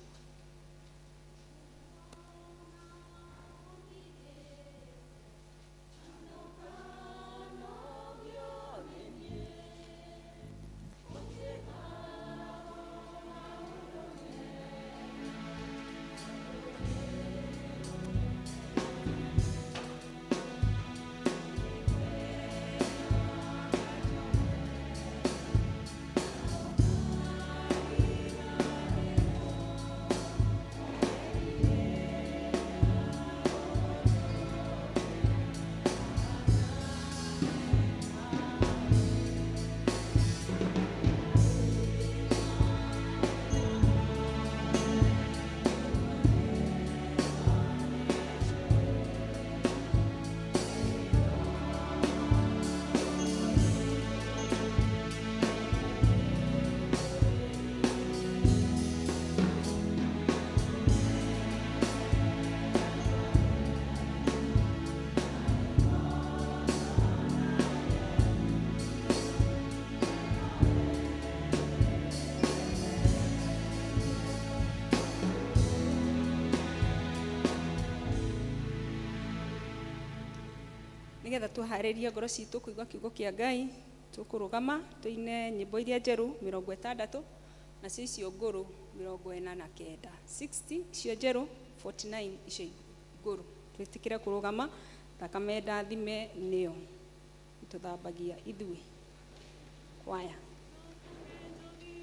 Nigetha tuharĩrie ngoro citũ kũigua kiugo kĩa Ngai, tũkũrũgama tũine nyĩmbo iria njerũ 60 nacio icio ngũrũ 49, 60 icio njerũ, 49 icio ngũrũ. Twĩtĩkĩre kũrũgama, thakame ndathime nĩyo ĩtũthambagia ithuĩ. Kwaya. Thank you.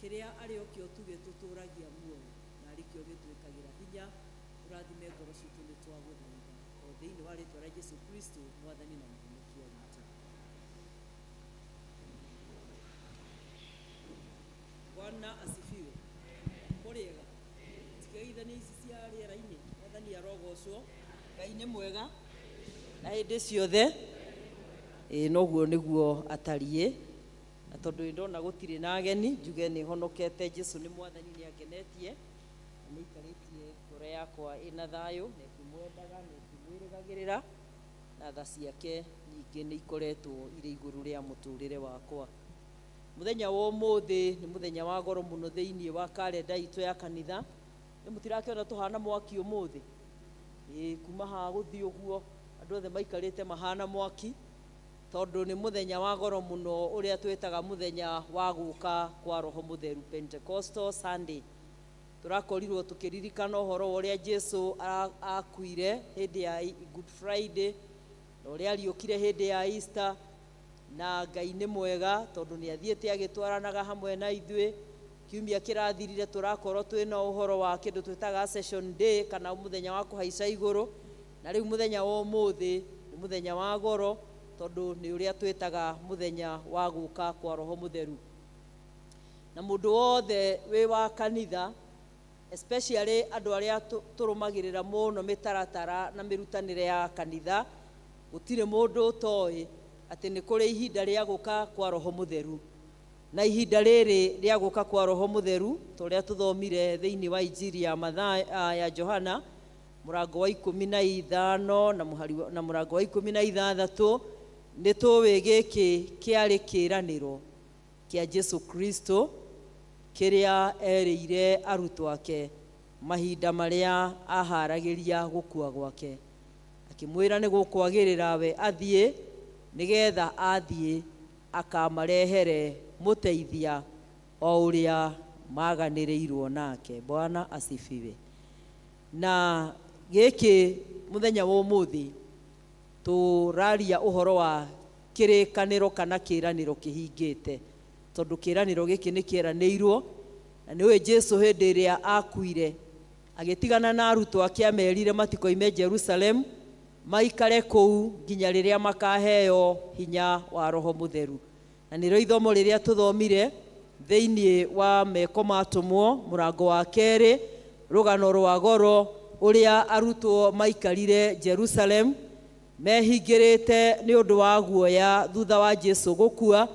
Kĩrĩa arĩ o kĩo tu gĩtũtũragia muoyo na arĩ kĩo gĩtwĩkagĩra hinya. Ũrathime ngoro citũ, nĩ twagũthaitha o thĩinĩ wa rĩtwa rĩa Jesu Kristo, Mwathani na Mũhonokia witũ. Bwana asifiwe. Kũrĩega tikegeithania ici cia rĩera-inĩ. Mwathani arogocwo. Ngai nĩ mwega na hĩndĩ ciothe. Ĩĩ, noguo nĩguo atariĩ. Na tondũ nĩ ndona gũtirĩ na ageni, njuge nĩ honokete. Jesu nĩ Mwathani, nĩ angenetie na nĩ aikarĩtie ngoro yakwa ĩna thayũ na ĩkĩmwendaga na ĩkĩmwĩrĩgagĩrĩra, na tha ciake nyingĩ nĩ ikoretwo irĩ igũrũ rĩa mũtũrĩre wakwa. Mũthenya wa ũmũthĩ nĩ mũthenya wa goro mũno thĩinĩ wa karenda itũ ya kanitha. Nĩ mũtirakĩona tũhana mwaki ũmũthĩ? Ĩĩ, kuma haha gũthiĩ ũguo andũ othe maikarĩte mahana mwaki, tondũ nĩ mũthenya wa goro mũno ũrĩa twĩtaga mũthenya wa gũka kwa Roho Mũtheru, Pentecostal Sunday. Tũrakorirwo tũkĩririkana ũhoro wa ũrĩa Jesu akuire hĩndĩ ya Good Friday na ũrĩa ariũkire hĩndĩ ya Easter. Na Ngai nĩ mwega tondũ nĩ athiĩte agĩtwaranaga hamwe na ithuĩ. Kiumia kĩrathirire tũrakorwo twĩna ũhoro wa kĩndũ twĩtaga Session Day, kana mũthenya wa kũhaica igũrũ. Na rĩu mũthenya wa ũmũthĩ nĩ mũthenya wa goro tondũ nĩ ũrĩa twĩtaga mũthenya wa gũka kwa Roho Mũtheru. Na mũndũ wothe wĩ wa kanitha, especially andũ arĩa tũrũmagĩrĩra mũno mĩtaratara na mĩrutanĩre ya kanitha, gũtirĩ mũndũ ũtoĩ atĩ nĩ kũrĩ ihinda rĩa gũka kwa Roho Mũtheru. Na ihinda rĩrĩ rĩa gũka kwa Roho Mũtheru, ta ũrĩa tũthomire thĩinĩ wa Injiri ya Mathayo, ya Johana, mũrango wa 15 na mũhari na mũrango wa 16, nĩ tũĩ gĩkĩ kĩarĩ kĩĩranĩro kĩa Jesu Kristo kĩrĩa erĩire arutwo ake mahinda marĩa aharagĩria gũkua gwake, akĩmwĩra nĩ gũkwagĩrĩra we athiĩ, nĩgetha athiĩ akamarehere mũteithia o ũrĩa maganĩrĩirwo nake. Bwana asifiwe. Na gĩkĩ mũthenya wa ũmũthĩ tũraria ũhoro wa kĩrĩkanĩro kana kĩĩranĩro kĩhingĩte, tondũ kĩĩranĩro gĩkĩ nĩ kĩeranĩirwo. Na nĩũĩ Jesu hĩndĩ ĩrĩa akuire agĩtigana na arutwo ake, amerire matikoime Jerusalem, maikare kũu nginya rĩrĩa makaheo hinya wa Roho Mũtheru. Na nĩrĩo ithomo rĩrĩa tũthomire thĩinĩ wa Meko ma Atũmwo mũrango wa 2, rũgano rwa goro ũrĩa arutwo maikarire Jerusalem mehingĩrĩte nĩ ũndũ wa guoya thutha wa Jesu gũkua,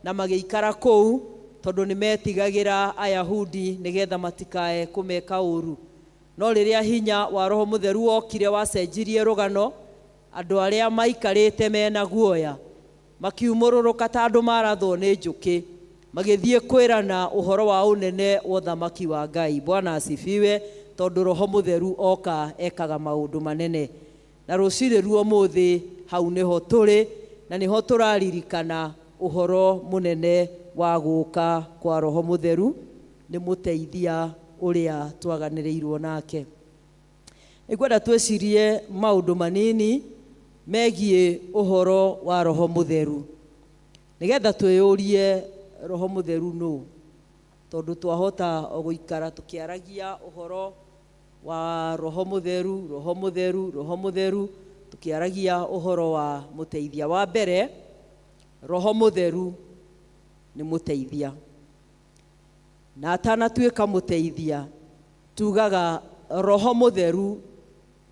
na magĩikara kũu tondũ nĩ metigagĩra Ayahudi nĩgetha matikae kũmeka ũru. No rĩrĩa hinya wa Roho Mũtheru wokire wacenjirie rũgano, andũ arĩa maikarĩte mena guoya makiumũrũrũka ta andũ marathwo nĩ njũkĩ, magĩthiĩ kwĩrana ũhoro wa ũnene wa ũthamaki wa Ngai. Bwana asifiwe. Tondũ Roho Mũtheru oka ekaga maũndũ manene. Na rũcinĩ ruo ũmũthĩ hau nĩho tũrĩ, na nĩho tũraririkana ũhoro mũnene wa gũka kwa Roho Mũtheru, nĩ mũteithia ũrĩa twaganĩrĩirwo nake. Nĩngwenda twĩcirie maũndũ manini megiĩ ũhoro wa Roho Mũtheru, nĩgetha twĩyũrie Roho Mũtheru nũ, tondũ twahota o gũikara tũkĩaragia ũhoro wa Roho Mũtheru, Roho Mũtheru, Roho Mũtheru, tũkĩaragia ũhoro wa mũteithia. Wa mbere, Roho Mũtheru nĩ mũteithia, na atanatuĩka mũteithia tugaga Roho Mũtheru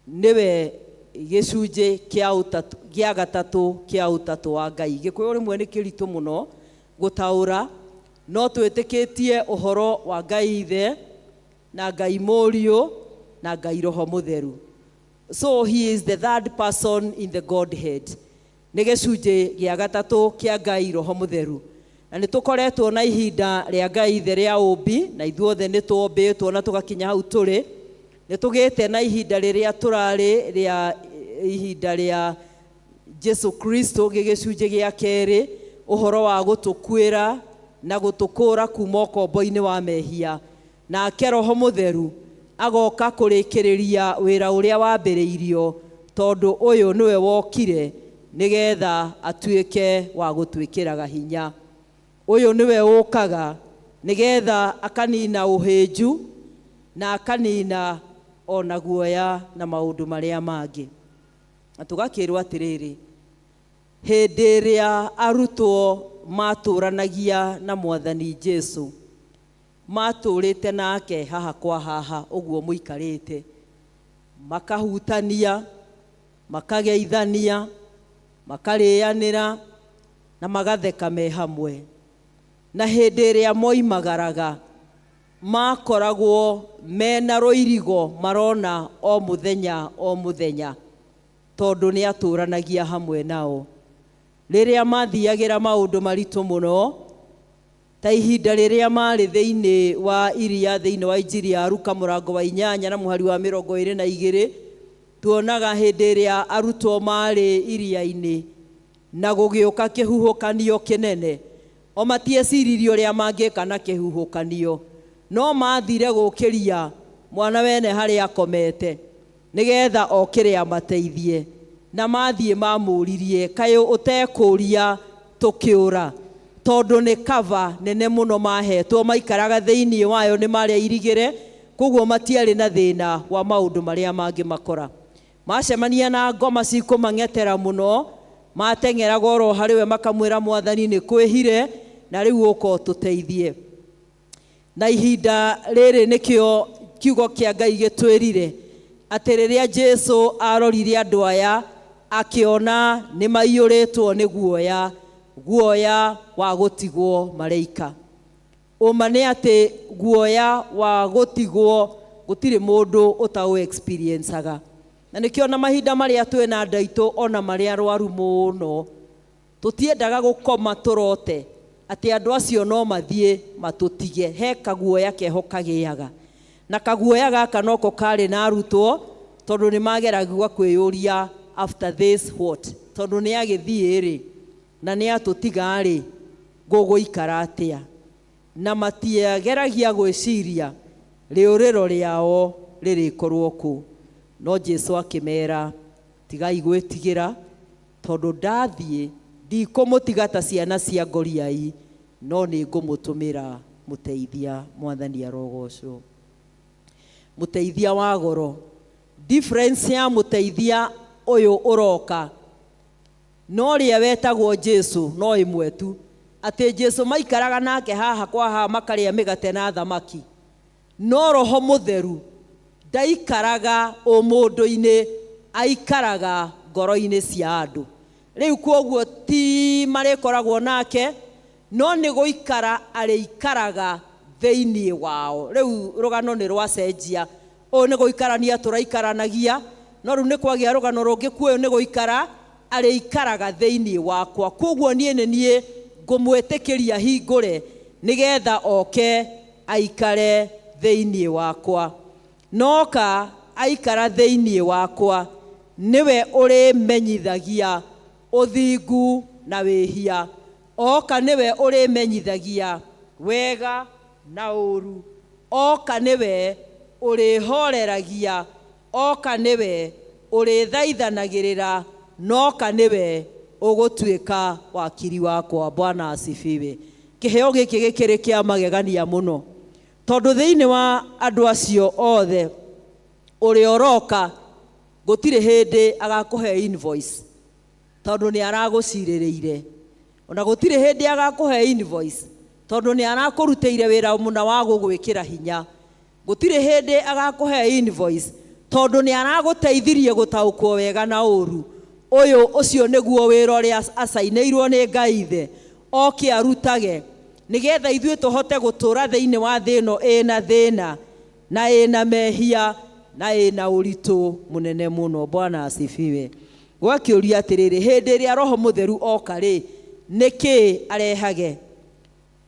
nĩwe gĩcunjĩ kĩa ũtatũ, gĩa gatatũ kĩa ũtatũ wa Ngai. Gĩkũyũ rĩmwe nĩ kĩritũ mũno gũtaũra, no twĩtĩkĩtie ũhoro wa Ngai Ithe na Ngai Mũriũ na Ngai Roho Mũtheru. So he is the third person in the Godhead. Nĩ gĩcunjĩ gĩa gatatũ kĩa Ngai Roho Mũtheru. Na nĩ tũkoretwo na ihinda rĩa Ngai Ithe rĩa ũmbi, na ithuothe nĩ twombĩtwo na tũgakinya hau tũrĩ. Nĩ tũgĩte na ihinda rĩrĩa tũrarĩ rĩa ihinda rĩa Jesu Kristo gĩgĩcunjĩ gĩa kerĩ, ũhoro wa gũtũkuĩra na gũtũkũra kuma ũkombo-inĩ wa mehia. Nake Roho Mũtheru agoka kũrĩkĩrĩria wĩra ũrĩa wambĩrĩirio, tondũ ũyũ nĩwe wokire nĩgetha atuĩke wa gũtwĩkĩraga hinya. Ũyũ nĩwe ũkaga Nĩgetha akanina ũhĩnju na akanina ona guoya na maũndũ marĩa mangĩ. Na tũgakĩrwo atĩrĩrĩ, hĩndĩ ĩrĩa arutwo matũranagia na Mwathani Jesu, matũrĩte nake haha kwa haha ũguo mũikarĩte, makahutania, makageithania, makarĩanĩra na magatheka me hamwe. Na hĩndĩ ĩrĩa moimagaraga makoragwo mena rũirigo marona o mũthenya o mũthenya, tondũ nĩ atũranagia hamwe nao. Rĩrĩa mathiagĩra maũndũ maritũ mũno, ta ihinda rĩrĩa marĩ thĩinĩ wa iria, thĩinĩ wa Injiri ya Luka mũrango wa 8 na mũhari wa 22, tuonaga hĩndĩ ĩrĩa arutwo marĩ iria-inĩ na gũgĩũka kĩhuhũkanio kĩnene. O matieciririe ũrĩa mangĩka na kĩhuhũkanio, no mathire gũkĩria mwana wene harĩa akomete nĩgetha okĩre amateithie. Na mathiĩ mamũririe, kaĩ ũtekũria tũkĩũra? Tondũ nĩ kava nene mũno mahetwo, maikaraga thĩinĩ wayo, nĩ marĩa irigĩre, koguo matiarĩ na thĩna wa maũndũ marĩa mangĩ makora. Macemania na ngoma cikũmang'etera mũno, mateng'eraga oro harĩ we makamwĩra, Mwathani nĩ kwĩhire na rĩu ũka ũtũteithie. Na ihinda rĩrĩ nĩkĩo kiugo kĩa Ngai gĩtwĩrire atĩ rĩrĩa Jesu arorire andũ aya akĩona nĩ maiyũrĩtwo nĩ guoya, guoya wa gũtigwo mareika. Ũma nĩ atĩ guoya wa gũtigwo gũtirĩ mũndũ ũtaũ experienceaga. Na nĩkĩo na mahinda marĩa twĩna andũ aitũ ona marĩa arwaru mũno, tũtiendaga gũkoma tũrote atĩ andũ acio no mathiĩ matũtige. He kaguoya keho kagĩaga, na kaguoya gaka noko karĩ na arutwo, tondũ nĩ mageragio kwĩyũria after this what, tondũ nĩ agĩthiĩ rĩ na nĩ atũtiga rĩ, gũgũikara atĩa? Na matiageragia gwĩciria rĩũrĩro rĩao rĩrĩkorwo kũ. No Jesu akĩmera, tigai gwĩtigĩra, tondũ ndathiĩ ndikũmũtiga ta ciana cia ngoriai, no nĩ ngũmũtũmĩra mũteithia. Mwathani arogocwo. Mũteithia wa goro. Difference ya mũteithia ũyũ ũroka no rĩa wetagwo Jesu no ĩmwe tu, atĩ Jesu maikaraga nake haha kwa haha makarĩa mĩgate na thamaki, no Roho Mũtheru ndaikaraga ũmũndũ-inĩ, aikaraga ngoro-inĩ cia andũ. Rĩu kwoguo ti marĩkoragwo nake, no nĩ gũikara arĩikaraga thĩinĩ wao. Rĩu rũgano nĩ rwacenjia. Ũyũ nĩ gũikarania tũraikaranagia, no rĩu nĩ kwagĩa rũgano rũngĩ kuo, ũyũ nĩ gũikara arĩikaraga thĩinĩ wakwa. Kwoguo niĩ nĩ niĩ ngũmwĩtĩkĩria hingũre nĩgetha oke aikare thĩinĩ wakwa. Noka aikara thĩinĩ wakwa, nĩwe ũrĩmenyithagia ũthingu na wĩhia. Oka nĩwe ũrĩmenyithagia wega na ũũru. Oka nĩwe ũrĩhoreragia. Oka nĩwe ũrĩthaithanagĩrĩra. Noka nĩwe ũgũtuĩka wakiri wakwa. Bwana asifiwe. Kĩheo gĩkĩ gĩkĩrĩ kĩa magegania mũno, tondũ thĩinĩ wa andũ acio othe ũrĩa ũroka gũtirĩ hĩndĩ agakũhe invoice, tondũ nĩ aragũcirĩrĩire. Ona gũtirĩ hĩndĩ agakũhe invoice, tondũ nĩ arakũrutĩire wĩra mũna wa gũgwĩkĩra hinya. Gũtirĩ hĩndĩ agakũhe invoice, tondũ nĩ aragũteithirie gũtaũkwo wega na ũũru. Ũyũ ũcio nĩguo wĩra ũrĩa acainĩirwo nĩ Ngai Ithe oke arutage, nĩgetha ithuĩ tũhote gũtũũra thĩinĩ wa thĩ ĩno ĩna thĩna na ĩna mehia na ĩna ũritũ mũnene mũno. Bwana asifiwe. Gwakĩũria atĩrĩrĩ, hĩndĩ ĩrĩa Roho Mũtheru oka rĩ, nĩkĩ arehage?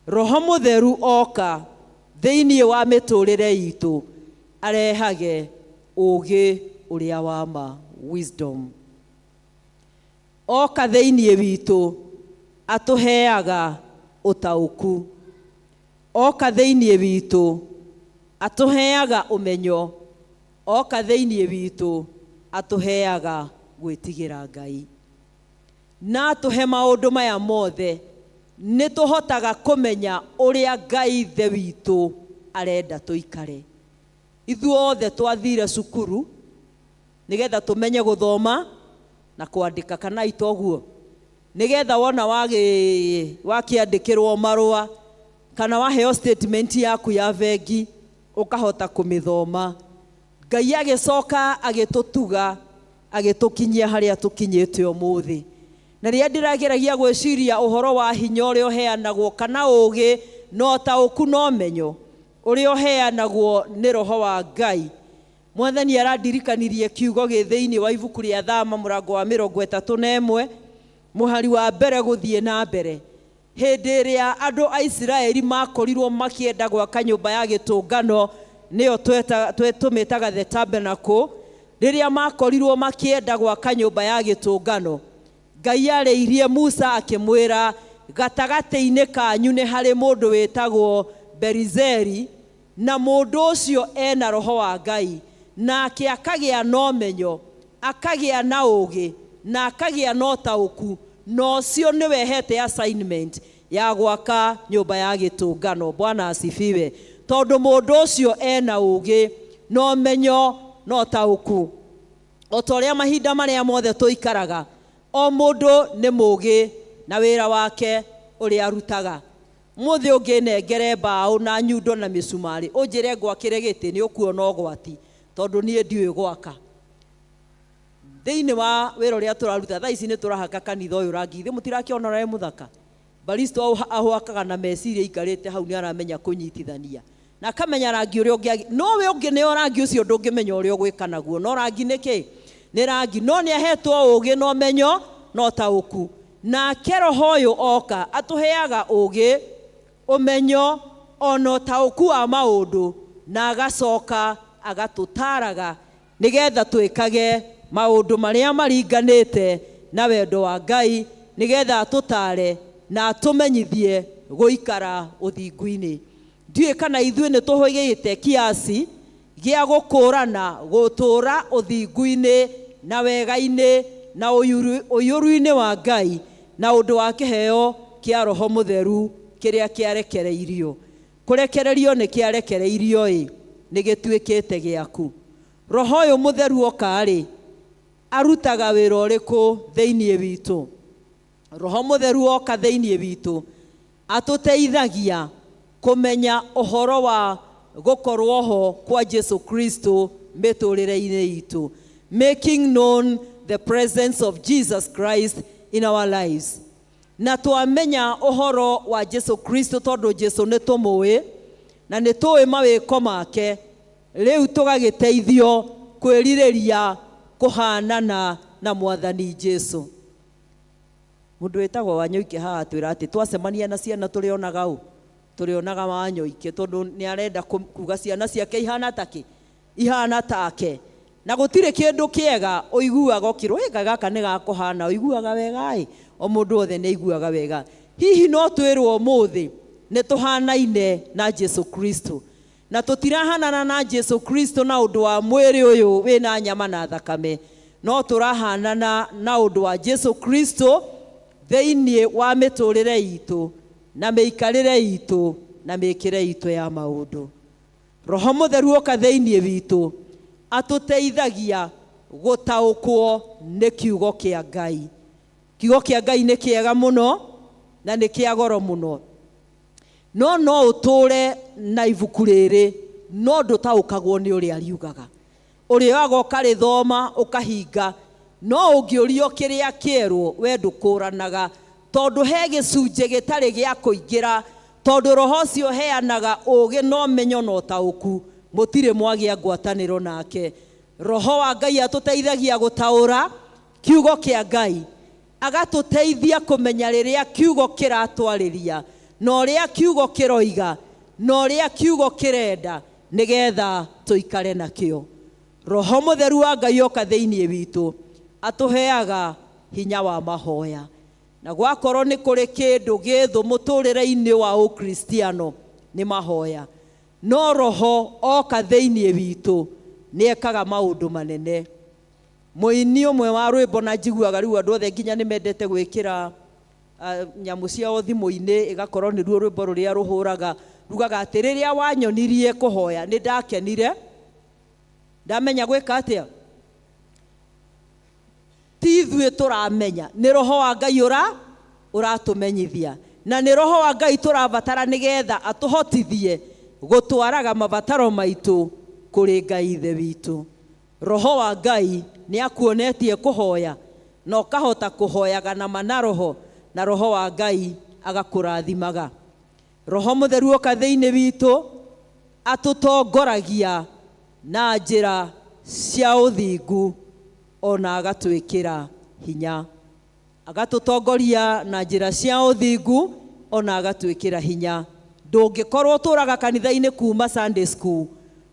Roho Mũtheru oka thĩinĩ wa mĩtũrĩre itũ arehage ũũgĩ ũrĩa wa ma, wisdom. Oka thĩinĩ witũ atũheaga ũtaũku. Oka thĩinĩ witũ atũheaga ũmenyo. Oka thĩinĩ witũ atũheaga gwĩtigĩra Ngai. Na atũhe maũndũ maya mothe Nĩ tũhotaga kũmenya ũrĩa Ngai ithe witũ arenda tũikare. Ithuothe twathire cukuru nĩgetha tũmenye gũthoma na kwandĩka, kana itoguo, nĩgetha wona wakĩandĩkĩrwo marũa kana waheo statement yaku ya bengi ũkahota kũmĩthoma. Ngai agĩcoka agĩtũtuga agĩtũkinyia harĩa tũkinyĩte ũmũthĩ. Na rĩrĩa ndĩrageragia gwĩciria ũhoro wa hinya ũrĩa ũheanagwo kana ũũgĩ na ũtaũku na ũmenyo ũrĩa ũheanagwo nĩ Roho wa Ngai, Mwathani arandirikanirie kiugo gĩ thĩinĩ wa ibuku rĩa Thama mũrango wa 31 mũhari wa mbere gũthiĩ na mbere. Hĩndĩ ĩrĩa andũ a Isiraeli makorirwo makĩenda gwaka nyũmba ya gĩtũngano, nĩyo tũmĩtaga the tabernacle, rĩrĩa makorirwo makĩenda gwaka nyũmba ya gĩtũngano, Ngai arĩirie Musa akĩmwĩra, gatagatĩ-inĩ kanyu nĩ harĩ mũndũ wĩtagwo Berizeri, na mũndũ ũcio ena roho wa Ngai, nake akagĩa na ũmenyo, akagĩa na ũũgĩ, na akagĩa na ũtaũku, na ũcio nĩwe hete assignment ya gwaka nyũmba ya gĩtũngano. Bwana asifiwe. Tondũ mũndũ ũcio ena ũũgĩ na ũmenyo na ũtaũku. O ta ũrĩa mahinda marĩa mothe tũikaraga, o mũndũ nĩ mũũgĩ na wĩra wake ũrĩa arutaga. Mũthĩ ũngĩnengere mbaũ na nyundo na mĩcumarĩ, ũnjĩre ngwakĩre gĩtĩ, nĩ ũkuona ũgwati, tondũ niĩ ndiũĩ gwaka. Thĩinĩ wa wĩra ũrĩa tũraruta thaa ici nĩ tũrahaka kanitha ũyũ rangi, ithuĩ mũtirakĩona ũrĩa mũthaka. Baristo ahwakaga na meciria aikarĩte hau nĩ aramenya kũnyitithania na akamenya rangi ũrĩa ũngĩ, no we ũngĩ nĩo rangi ũcio ndũngĩmenya ũrĩa ũgwĩka naguo, no rangi nĩ kĩ? Nĩ rangi. No nĩ ahetwo ũũgĩ na ũmenyo na ũtaũku. Nake roho ũyũ oka atũheaga ũũgĩ, ũmenyo ona ũtaũku wa maũndũ, na agacoka agatũtaraga nĩgetha twĩkage maũndũ marĩa maringanĩte na wendo wa Ngai, nĩgetha atũtare na atũmenyithie gũikara ũthingu-inĩ. Ndiũĩ kana ithuĩ nĩ tũhũgĩte kiasi gĩa gũkũrana gũtũũra ũthingu-inĩ na wega-inĩ na ũiyũru-inĩ wa Ngai na ũndũ wa kĩheo kĩa Roho Mũtheru kĩrĩa kĩarekereirio. Kũrekererio nĩ kĩarekereirio ĩ, nĩ gĩtuĩkĩte gĩaku. Roho ũyũ Mũtheru oka-rĩ, arutaga wĩra ũrĩkũ thĩinĩ witũ? Roho Mũtheru oka thĩinĩ witũ atũteithagia kũmenya ũhoro wa gũkorwo ho kwa Jesu Kristo mĩtũrĩre-inĩ itũ, making known the presence of Jesus Christ in our lives. Na twamenya ũhoro wa Jesu Kristo tondũ Jesu nĩ tũmũĩ na nĩ tũĩ mawĩko make, rĩu tũgagĩteithio kwĩrirĩria kũhanana na Mwathani Jesu. Mũndũ wĩtagwo Wanyoike haha atwĩra atĩ twacemania na ciana tũrĩonaga ũ? Tũrĩonaga Wanyoike, tondũ nĩ arenda kuga ciana ciake ihana takĩ? Ihana take. Na gũtirĩ kĩndũ kĩega ũiguaga ũkĩrwo, ĩ gaka nĩ gakũhana, ũiguaga wega ĩ? O mũndũ wothe nĩ aiguaga wega. Hihi no twĩrwo ũmũthĩ nĩ tũhanaine na Jesu Kristo? Na tũtirahanana na Jesu Kristo na ũndũ wa mwĩrĩ ũyũ wĩna nyama na thakame, no tũrahanana na ũndũ wa Jesu Kristo thĩinĩ wa mĩtũrĩre itũ na mĩikarĩre itũ na mĩkĩre itũ ya maũndũ. Roho Mũtheru oka thĩinĩ witũ atũteithagia gũtaũkwo nĩ kiugo kĩa Ngai. Kiugo kĩa Ngai nĩ kĩega mũno na nĩ kĩa goro mũno. No no ũtũre na ibuku rĩrĩ no ndũtaũkagwo nĩ ũrĩa riugaga. Ũrĩoyaga ũkarĩthoma ũkahinga, no ũngĩũrio kĩrĩa kĩerwo we ndũkũranaga, tondũ he gĩcunjĩ gĩtarĩ gĩa kũingĩra, tondũ roho ũcio ũheanaga ũũgĩ na ũmenyo na ũtaũku, mũtirĩ mwagĩa ngwatanĩro nake. Roho wa Ngai atũteithagia gũtaũra kiugo kĩa Ngai, agatũteithia kũmenya rĩrĩa kiugo kĩratwarĩria na ũrĩa kiugo kĩroiga na ũrĩa kiugo kĩrenda, nĩgetha tũikare nakĩo. Roho Mũtheru wa Ngai oka thĩinĩ witũ atũheaga hinya wa mahoya. Na gwakorwo nĩ kũrĩ kĩndũ gĩthũ mũtũrĩre-inĩ wa ũkristiano nĩ mahoya. No roho oka thĩinĩ witũ nĩ ekaga maũndũ manene. Mũini ũmwe wa rwĩmbo na njiguaga rĩu andũ othe nginya nĩ mendete gwĩkĩra Nyamũ ciao thimũ-inĩ ĩgakorwo nĩruo rwĩmbo rũrĩa rũhũraga rugaga atĩ rĩrĩa wanyonirie kũhoya nĩ ndakenire ndamenya gwĩka atĩa. Ti ithuĩ tũramenya, nĩ roho wa Ngai ũratũmenyithia, na nĩ roho wa Ngai tũrabatara nĩgetha atũhotithie gũtwaraga mabataro maitũ kũrĩ Ngai Ithe witũ. Roho wa Ngai nĩ akuonetie kũhoya na ũkahota kũhoyaga na ma na roho, na roho wa Ngai agakũrathimaga. Roho Mũtheru oka thĩinĩ witũ atũtongoragia na njĩra cia ũthingu ona agatwĩkĩra hinya. Agatũtongoria na njĩra cia ũthingu ona agatwĩkĩra hinya. Ndũngĩkorwo ũtũraga kanitha-inĩ kuma Sunday school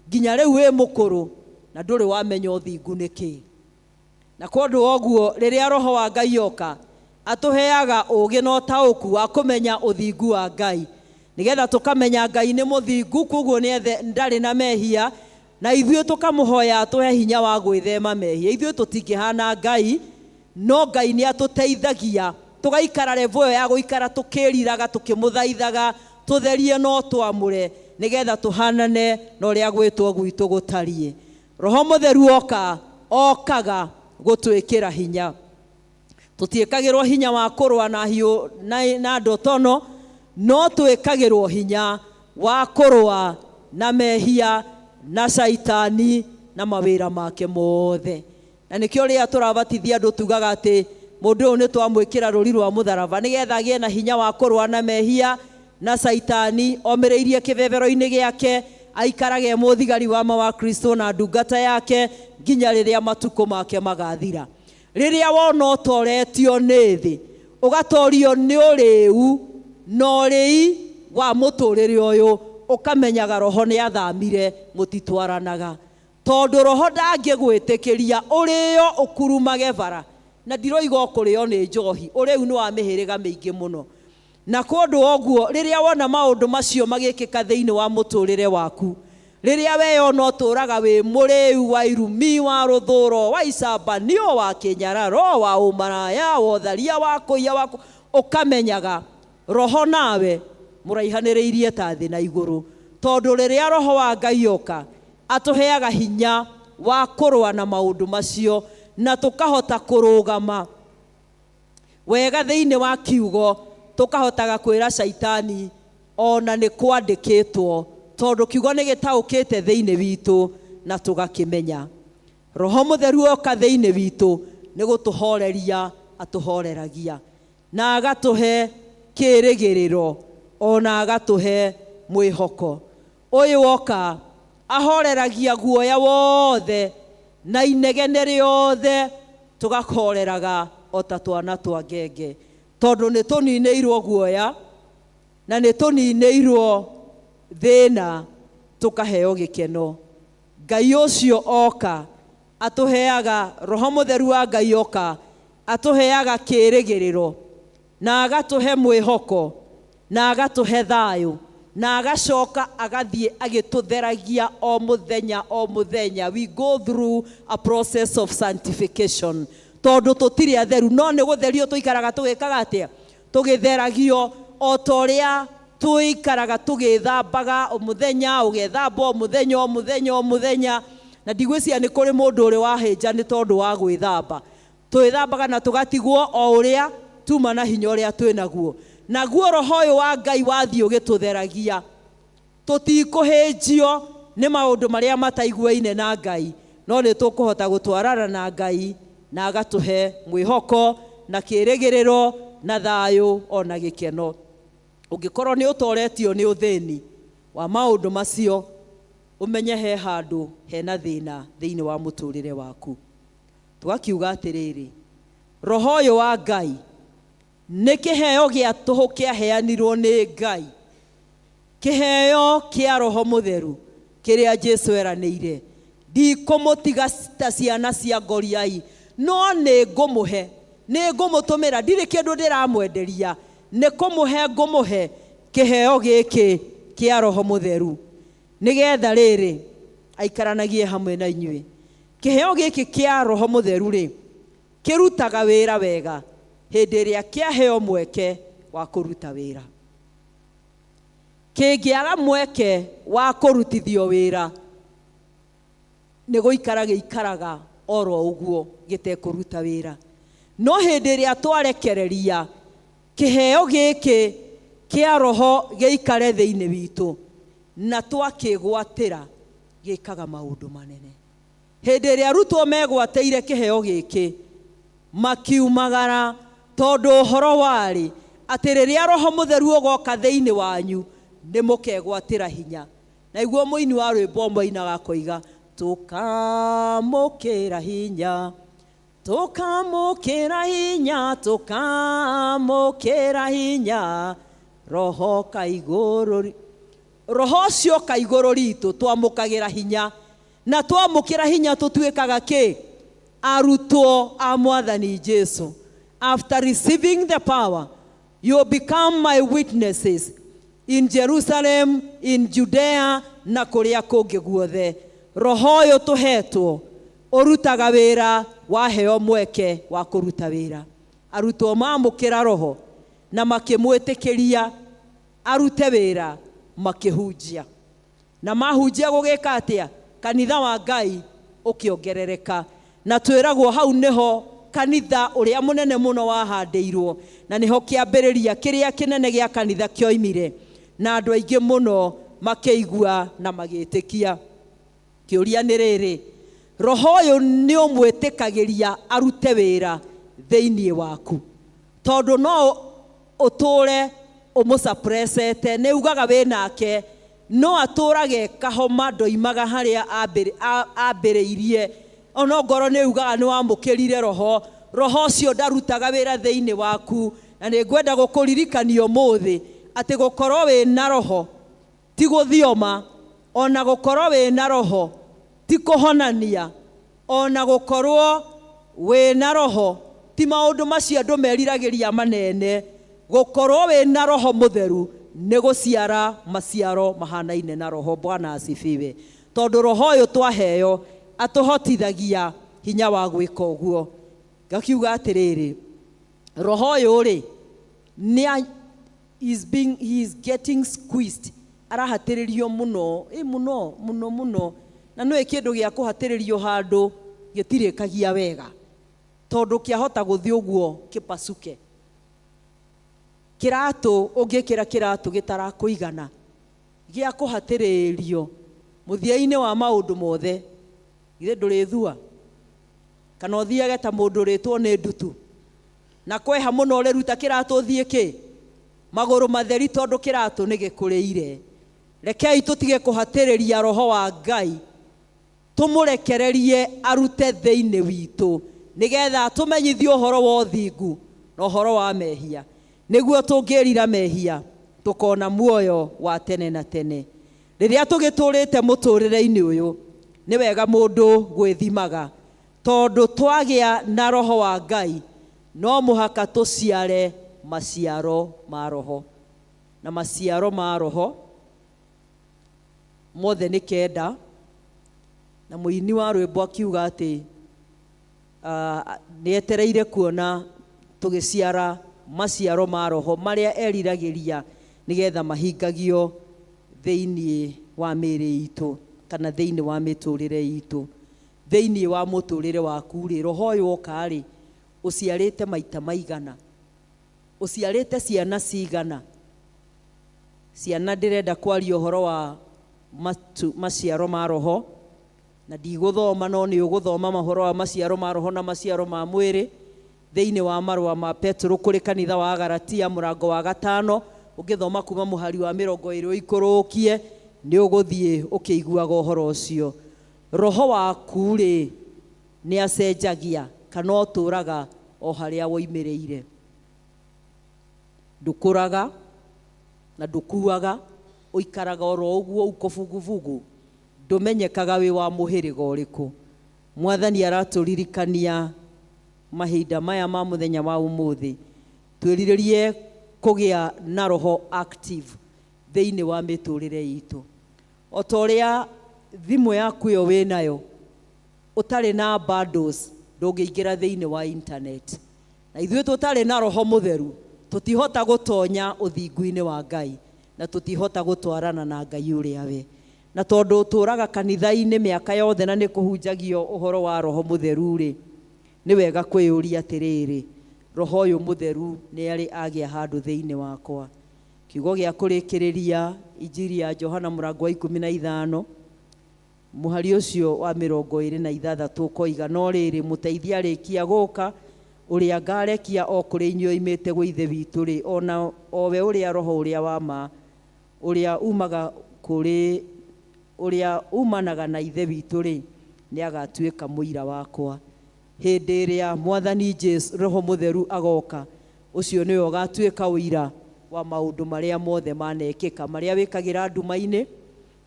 nginya rĩu wĩ mũkũrũ na ndũrĩ wamenya ũthingu nĩ kĩĩ. Na kwa ũndũ wa ũguo rĩrĩa roho wa Ngai oka atũheaga ũũgĩ na ũtaũku wa kũmenya ũthingu wa Ngai, nĩgetha tũkamenya Ngai nĩ mũthingu, koguo ndarĩ na mehia, na ithuĩ tũkamũhoya atũhe hinya wa gwĩthema mehia. Ithuĩ tũtingĩhana Ngai, no Ngai nĩ atũteithagia tũgaikara level ĩyo ya gũikara tũkĩriraga tũkĩmũthaithaga tũtherie no twamũre nĩgetha tũhanane na ũrĩa gwĩtwo gwitũ gũtariĩ. Roho Mũtheru oka okaga gũtwĩkĩra hinya. Tũtiĩkagĩrwo hinya wa kũrũa na hiũ na ndotono, no twĩkagĩrwo hinya wa kũrũa na mehia na caitani na mawĩra make mothe. Na nĩkĩo rĩrĩa tũrabatithia andũ tugaga atĩ mũndũ ũyũ nĩ twamwĩkĩra rũri rwa mũtharaba nĩgetha agĩe na hinya wa kũrũa na mehia na caitani, omĩrĩirie kĩbebero-inĩ gĩake, aikarage e mũthigari wa ma wa Kristo na ndungata yake nginya rĩrĩa matukũ make magathira. Rĩrĩa wona ũtoretio nĩ thĩ, ũgatorio nĩ ũrĩu na ũrĩi wa mũtũrĩre ũyũ, ũkamenyaga roho nĩ athamire, mũtitwaranaga. Tondũ roho ndangĩgwĩtĩkĩria ũrĩo ũkurumage bara, na ndiroiga ũkũrĩo nĩ njohi, ũrĩu nĩ wa mĩhĩrĩga mĩingĩ mũno. Na kwa ũndũ wa ũguo rĩrĩa wona maũndũ macio magĩkĩka thĩinĩ wa mũtũrĩre waku, rĩrĩa weyona ũtũraga wĩ mũrĩu wa irumi, wa rũthũro, wa icambanio, wa kĩnyararo, wa ũmaraya, wa ũtharia, wa kũiya, wa ũkamenyaga roho nawe mũraihanĩrĩirie ta thĩ na igũrũ. Tondũ rĩrĩa roho wa Ngai oka atũheaga hinya wa kũrũa na maũndũ macio na tũkahota kũrũgama wega thĩinĩ wa kiugo, tũkahotaga kwĩra caitani ona nĩ kwandĩkĩtwo, tondũ kiugo nĩ gĩtaũkĩte thĩinĩ witũ na tũgakĩmenya. Roho Mũtheru oka thĩinĩ witũ nĩ gũtũhoreria atũhoreragia na agatũhe kĩĩrĩgĩrĩro ona agatũhe mwĩhoko. Ũyũ oka ahoreragia guoya wothe na inegene rĩothe, tũgahoreraga o ta twana twa ngenge, tondũ nĩ tũninĩirwo guoya na nĩ tũninĩirwo thĩna, tũkaheo gĩkeno. Ngai ũcio oka atũheaga roho Mũtheru wa Ngai oka atũheaga kĩĩrĩgĩrĩro na agatũhe mwĩhoko na agatũhe thayũ na agacoka agathiĩ agĩtũtheragia o mũthenya o mũthenya. We go through a process of sanctification, tondũ tũtirĩ atheru, no nĩ gũtherio tũikaraga tũgĩkaga atĩa? Tũgĩtheragio o ta ũrĩa tũikaraga tũgĩthambaga o mũthenya, ũgethamba o mũthenya o mũthenya o mũthenya. Na ndigwĩciria nĩ kũrĩ mũndũ ũrĩ wahĩnja nĩ tondũ wa gwĩthamba. Twĩthambaga na tũgatigwo o ũrĩa tuma na hinya ũrĩa twĩnaguo. Naguo roho ũyũ wa Ngai wathiĩ ũgĩtũtheragia, tũtikũhĩnjio nĩ maũndũ marĩa mataiguaine na Ngai, no nĩ tũkũhota gũtwarana na Ngai na agatũhe mwĩhoko na kĩĩrĩgĩrĩro na thayũ ona gĩkeno. Ũngĩkorwo nĩ ũtoretio nĩ ũthĩni wa maũndũ macio, ũmenye he handũ hena thĩna thĩinĩ wa mũtũrĩre waku. Tũgakiuga atĩrĩrĩ, roho ũyũ wa Ngai nĩ kĩheo gĩa tũhũ kĩaheanirwo nĩ Ngai, kĩheo kĩa roho Mũtheru kĩrĩa Jesũ eranĩire, ndikũmũtiga ta ciana cia ngoriai, no nĩ ngũmũhe, nĩ ngũmũtũmĩra, ndirĩ kĩndũ ndĩramwenderia, nĩ kũmũhe ngũmũhe kĩheo gĩkĩ kĩa roho Mũtheru, nĩgetha rĩrĩ aikaranagie hamwe na inyuĩ. Kĩheo gĩkĩ kĩa roho Mũtheru rĩ, kĩrutaga wĩra wega Hĩndĩ ĩrĩa kĩaheo mweke wa kũruta wĩra. Kĩngĩaga mweke wa kũrutithio wĩra, nĩ gũikara gĩikaraga oro ũguo gĩtekũruta wĩra. No hĩndĩ ĩrĩa twarekereria kĩheo gĩkĩ kĩa roho gĩikare thĩinĩ witũ na twakĩgwatĩra, gĩkaga maũndũ manene. Hĩndĩ ĩrĩa arutwo megwatĩire kĩheo gĩkĩ, makiumagara tondũ ũhoro warĩ atĩ rĩrĩa roho mũtheru ũgoka thĩinĩ wanyu nĩ mũkegwatĩra hinya. Na iguo mũini wa rwĩmbo ũmwe ainaga akoiga, tũkamũkĩra hinya, tũkamũkĩra hinya, tũkamũkĩra hinya, roho kaigũrũ. Roho ũcio kaigũrũ ritũ twamũkagĩra hinya, na twamũkĩra hinya tũtuĩkaga kĩ? Arutwo a Mwathani Jesu. After receiving the power, you become my witnesses in Jerusalem, in Judea, na kũrĩa kũngĩ guothe. Roho ũyũ tũhetwo ũrutaga wĩra waheo mweke wa kũruta wĩra. Arutwo mamũkĩra roho na makĩmwĩtĩkĩria arute wĩra, makĩhunjia. Na mahunjia gũgĩka atĩa? Kanitha wa Ngai ũkĩongerereka. Na twĩragwo hau nĩho kanitha ũrĩa mũnene mũno wahandĩirwo, na nĩho kĩambĩrĩria kĩrĩa kĩnene gĩa kanitha kĩoimire, na andũ aingĩ mũno makĩigua na magĩtĩkia. Kĩũria nĩ rĩrĩ, roho ũyũ nĩ ũmwĩtĩkagĩria arute wĩra thĩinĩ waku? Tondũ no ũtũre ũmũsuppressete, nĩ ugaga wĩ nake, no atũrage kahoma ndoimaga harĩa ambĩrĩirie. Ona ngoro nĩ ugaga nĩ wamũkĩrire roho, roho ũcio ndarutaga wĩra thĩinĩ waku. Na nĩ ngwenda gũkũririkania ũmũthĩ atĩ gũkorwo wĩ na roho ti gũthioma, ona gũkorwo wĩ na roho ti kũhonania, ona gũkorwo wĩ na roho ti maũndũ macio andũ meriragĩria manene. Gũkorwo wĩ na roho mũtheru nĩ gũciara maciaro mahanaine na roho. Bwana asifiwe. Tondũ roho ũyũ twaheo atũhotithagia hinya wa gwĩka ũguo. Ngakiuga atĩrĩrĩ, roho ũyũ rĩ, nĩ is being, he is getting squeezed. Arahatĩrĩrio mũno, mũno mũno mũno. Na nĩ kĩndũ gĩa kũhatĩrĩrio handũ gĩtirĩkagia wega, tondũ kĩahota gũthiĩ ũguo kĩpacuke. Kĩratũ ũngĩkĩra kĩratũ gĩtarakũigana gĩa kũhatĩrĩrio mũthia-inĩ wa maũndũ mothe, githĩ ndũrĩthua? Kana ũthiage ta mũndũ ũrĩtwo nĩ ndutu na kweha mũno ũrĩruta kĩratũ ũthiĩ kĩ magũrũ matheri, tondũ kĩratũ nĩ gĩkũrĩire. Rekei tũtige kũhatĩrĩria roho wa Ngai, tũmũrekererie arute thĩinĩ witũ, nĩgetha atũmenyithie ũhoro wa ũthingu na ũhoro wa mehia, nĩguo tũngĩrira mehia tũkona muoyo wa tene na tene. Rĩrĩa tũgĩtũrĩte mũtũrĩre-inĩ ũyũ, nĩ wega mũndũ gwĩthimaga, tondũ twagĩa na roho wa Ngai no mũhaka tũciare maciaro ma roho. Na maciaro ma roho mothe nĩ 9. Na mũini wa rwĩmbo akiuga atĩ nĩ etereire kuona tũgĩciara maciaro ma roho marĩa eriragĩria, nĩgetha mahingagio thĩinĩ wa mĩĩrĩ itũ kana thĩinĩ wa mĩtũrĩre itũ. Thĩinĩ wa mũtũrĩre waku rĩ, roho ũyũ woka rĩ, ũciarĩte maita maigana? Ũciarĩte ciana cigana? Ciana ndĩrenda kwaria ũhoro wa maciaro ma roho, na ndigũthoma, no nĩ ũgũthoma mahoro wa maciaro ma roho na maciaro ma mwĩrĩ thĩinĩ wa marũa ma Petero kũrĩ kanitha wa Galatia mũrango wa 5. Ũngĩthoma kuma mũhari wa 20 ũikũrũkie, nĩ ũgũthiĩ ũkĩiguaga ũhoro ũcio. Roho waku rĩ, nĩ acenjagia kana ũtũraga o harĩa woimĩrĩire? Ndũkũraga na ndũkuaga, ũikaraga oro ũguo uko vuguvugu, ndũmenyekaga wĩ wa mũhĩrĩga ũrĩkũ. Mwathani aratũririkania mahinda maya ma mũthenya wa ũmũthĩ, twĩrirĩrie kũgĩa na roho active thĩinĩ wa mĩtũrĩre itũ. O ta ũrĩa thimũ yaku ĩyo wĩnayo ũtarĩ na bundles ndũngĩingĩra thĩinĩ wa internet. Na ithuĩ tũtarĩ na Roho Mũtheru tũtihota gũtonya ũthingu-inĩ wa Ngai, na tũtihota gũtwarana na Ngai ũrĩa we. Na tondũ ũtũraga kanitha-inĩ mĩaka yothe na nĩ kũhunjagio ũhoro wa Roho Mũtheru rĩ, nĩ wega kwĩyũria atĩrĩrĩ, Roho ũyũ Mũtheru nĩ arĩ agĩa handũ thĩinĩ wakwa. Kiugo gĩa kũrĩkĩrĩria Injiri ya Johana mũrango wa 15 mũhari ũcio wa 26 ũkoiga, no rĩrĩ, mũteithia arĩkia gũka, ũrĩa ngarekia o kũrĩ inyuĩ oimĩte gwĩ Ithe witũ rĩ, ona owe ũrĩa Roho ũrĩa wa ma, ũrĩa umaga kũrĩ ũrĩa umanaga na Ithe witũ rĩ, nĩ agatuĩka mũira wakwa. Hĩndĩ ĩrĩa Mwathani Jesu Roho Mũtheru agoka, ũcio nĩwe ũgatuĩka ũira wa maũndũ marĩa mothe manekĩka, marĩa wĩkagĩra nduma-inĩ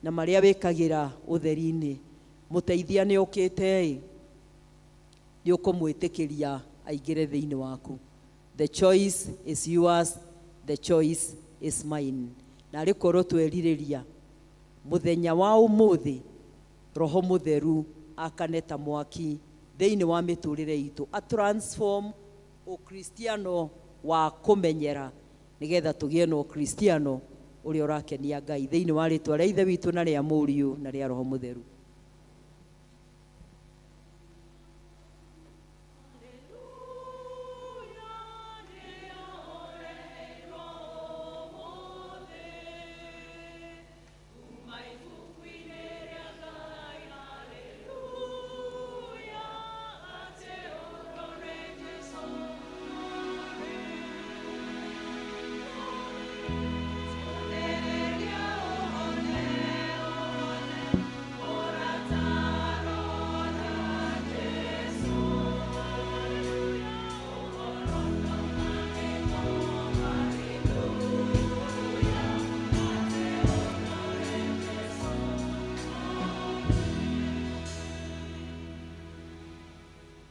na marĩa wĩkagĩra ũtheri-inĩ. Mũteithia nĩ okĩte ĩ, nĩ ũkũmwĩtĩkĩria aingĩre thĩinĩ waku. The choice is yours, the choice is mine. Na arĩ korwo twerirĩria mũthenya wa ũmũthĩ Roho Mũtheru akane ta mwaki thĩinĩ wa mĩtũrĩre itũ, a transform ũkristiano wa kũmenyera nĩgetha tũgĩe na ũkristiano ũrĩa ũrakenia Ngai thĩinĩ wa rĩtwa rĩa Ithe witũ na rĩa Mũriũ na rĩa Roho Mũtheru.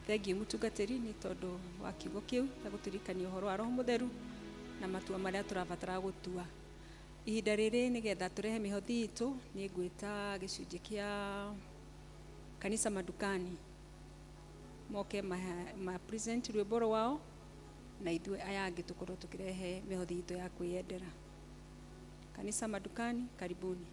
Thengiũ mũtungatĩri nĩ tondũ wa kiugo kĩu gĩa gũtũririkania ũhoro wa Roho Mũtheru na matua marĩa tũrabatara gũtua. Ihinda rĩrĩ nĩgetha tũrehe mĩhothi itũ, nĩ ngwĩta gĩcunjĩ kĩa kanitha madukani moke ma present rwĩmbo rwao, na ithuĩ aya angĩ tũkorwo tũkĩrehe mĩhothi itũ ya kwĩyendera. Kanitha madukani, karibuni.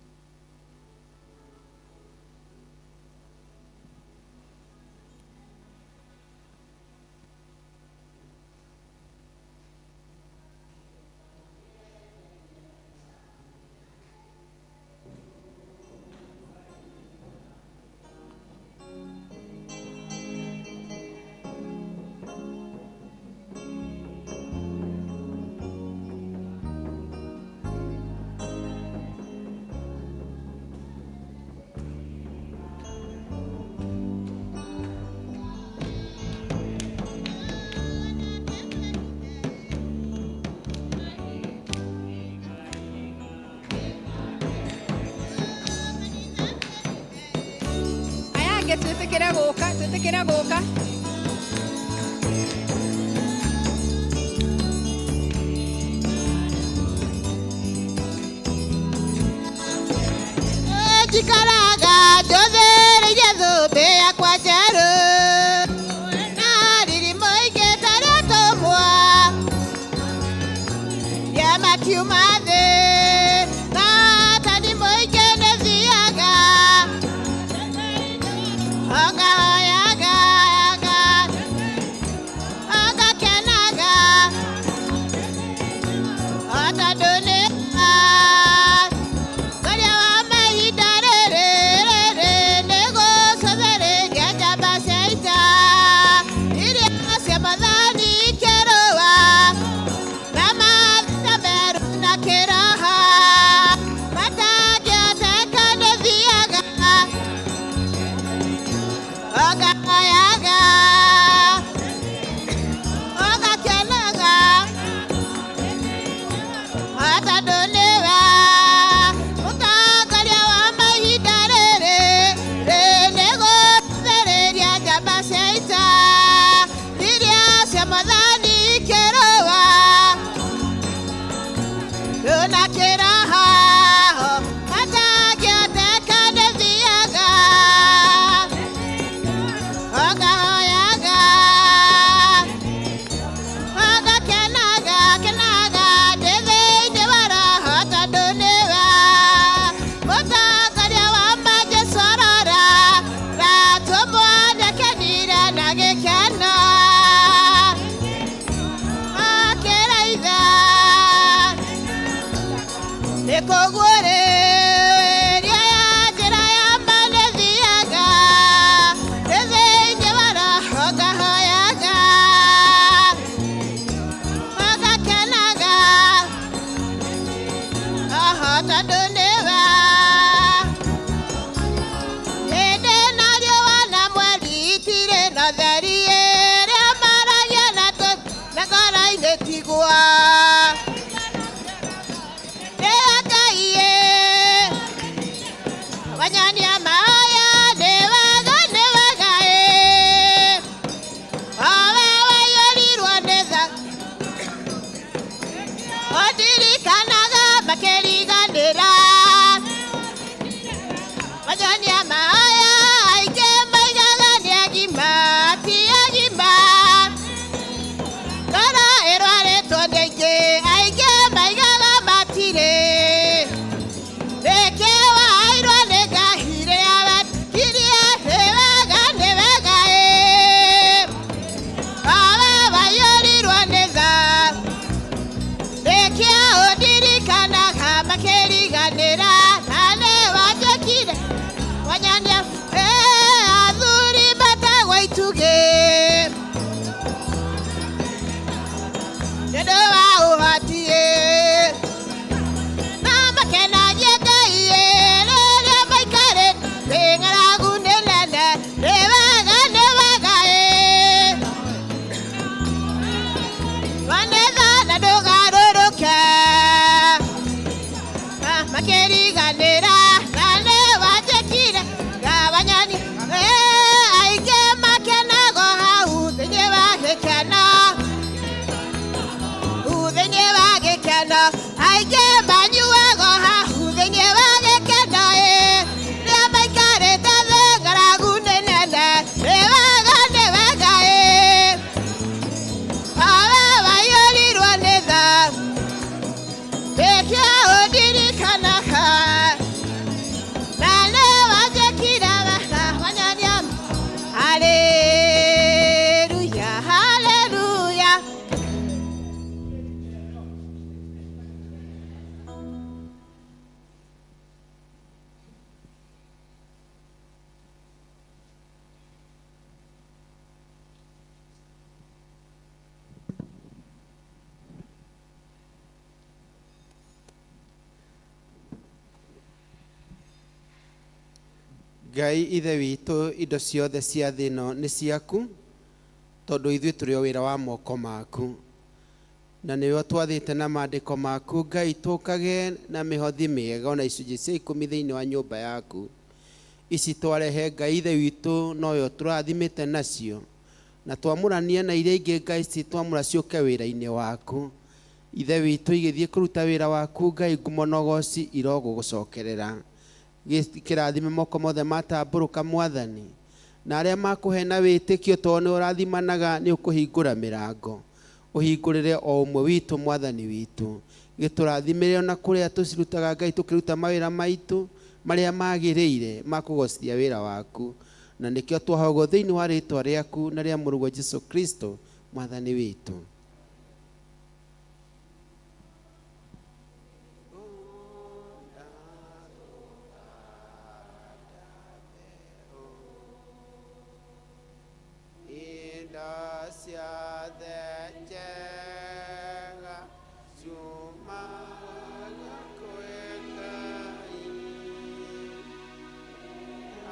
Twĩtĩkĩre gũka, twĩtĩkĩre gũka. Njikaraga njũthĩrĩirie thũmbĩ yakwa njerũ, na riri mũingĩ tarĩ tũmwa rĩa makiuma thĩ, na tani mũingĩ nĩ thiaga ngahoyaga, ngakenaga, tondũ nĩ Ngaria wa mahinda rĩrĩ rĩrĩ nĩ gũcũthĩrĩria njamba cia ita iria cia Mwathani ikĩrũa na mathĩna meru na kĩroho matangĩhoteka nĩ thiaga ngahoyaga, ngakenaga, tondũ nĩwe mũtongoria wa mahinda rĩrĩ nĩ gũthĩrĩria njamba cia ita iria cia Mwathani ikĩrũa na kĩroho matangĩhoteka nĩ thiaga. Ngai Ithe witũ, indo ciothe cia thĩ ĩno nĩ ciaku, tondũ ithuĩ tũrĩ o wĩra wa moko maku, na nĩwe twathĩte na maandĩko maku Ngai tũkage na mĩhothi mĩega ona icunjĩ cia ikũmi thĩinĩ wa nyũmba yaku. Ici twarehe Ngai Ithe witũ noyo tũrathimĩte nacio, na twamũrania na iria ingĩ Ngai citwamũra ciũke wĩra-inĩ waku. Ithe witũ igĩthiĩ kũruta wĩra waku Ngai, ngumo na ũgoci irogũgũcokerera. Kĩrathime moko mothe matambũrũka Mwathani, na arĩa makũhe na wĩtĩkio, tondũ nĩ ũrathimanaga nĩ ũkũhingũra mĩrango, ũhingũrĩre o ũmwe witũ Mwathani witũ. Gĩtũrathimĩre ona kũrĩa tũcirutaga Ngai, tũkĩruta mawĩra maitũ marĩa magĩrĩire ma kũgocithia wĩra waku, na nĩkĩo twahogwo thĩinĩ wa rĩtwa rĩaku na rĩa mũrũguo Jesu Kristo Mwathani witũ. Indo ciothe njega ciumaga kwĩ Ngai,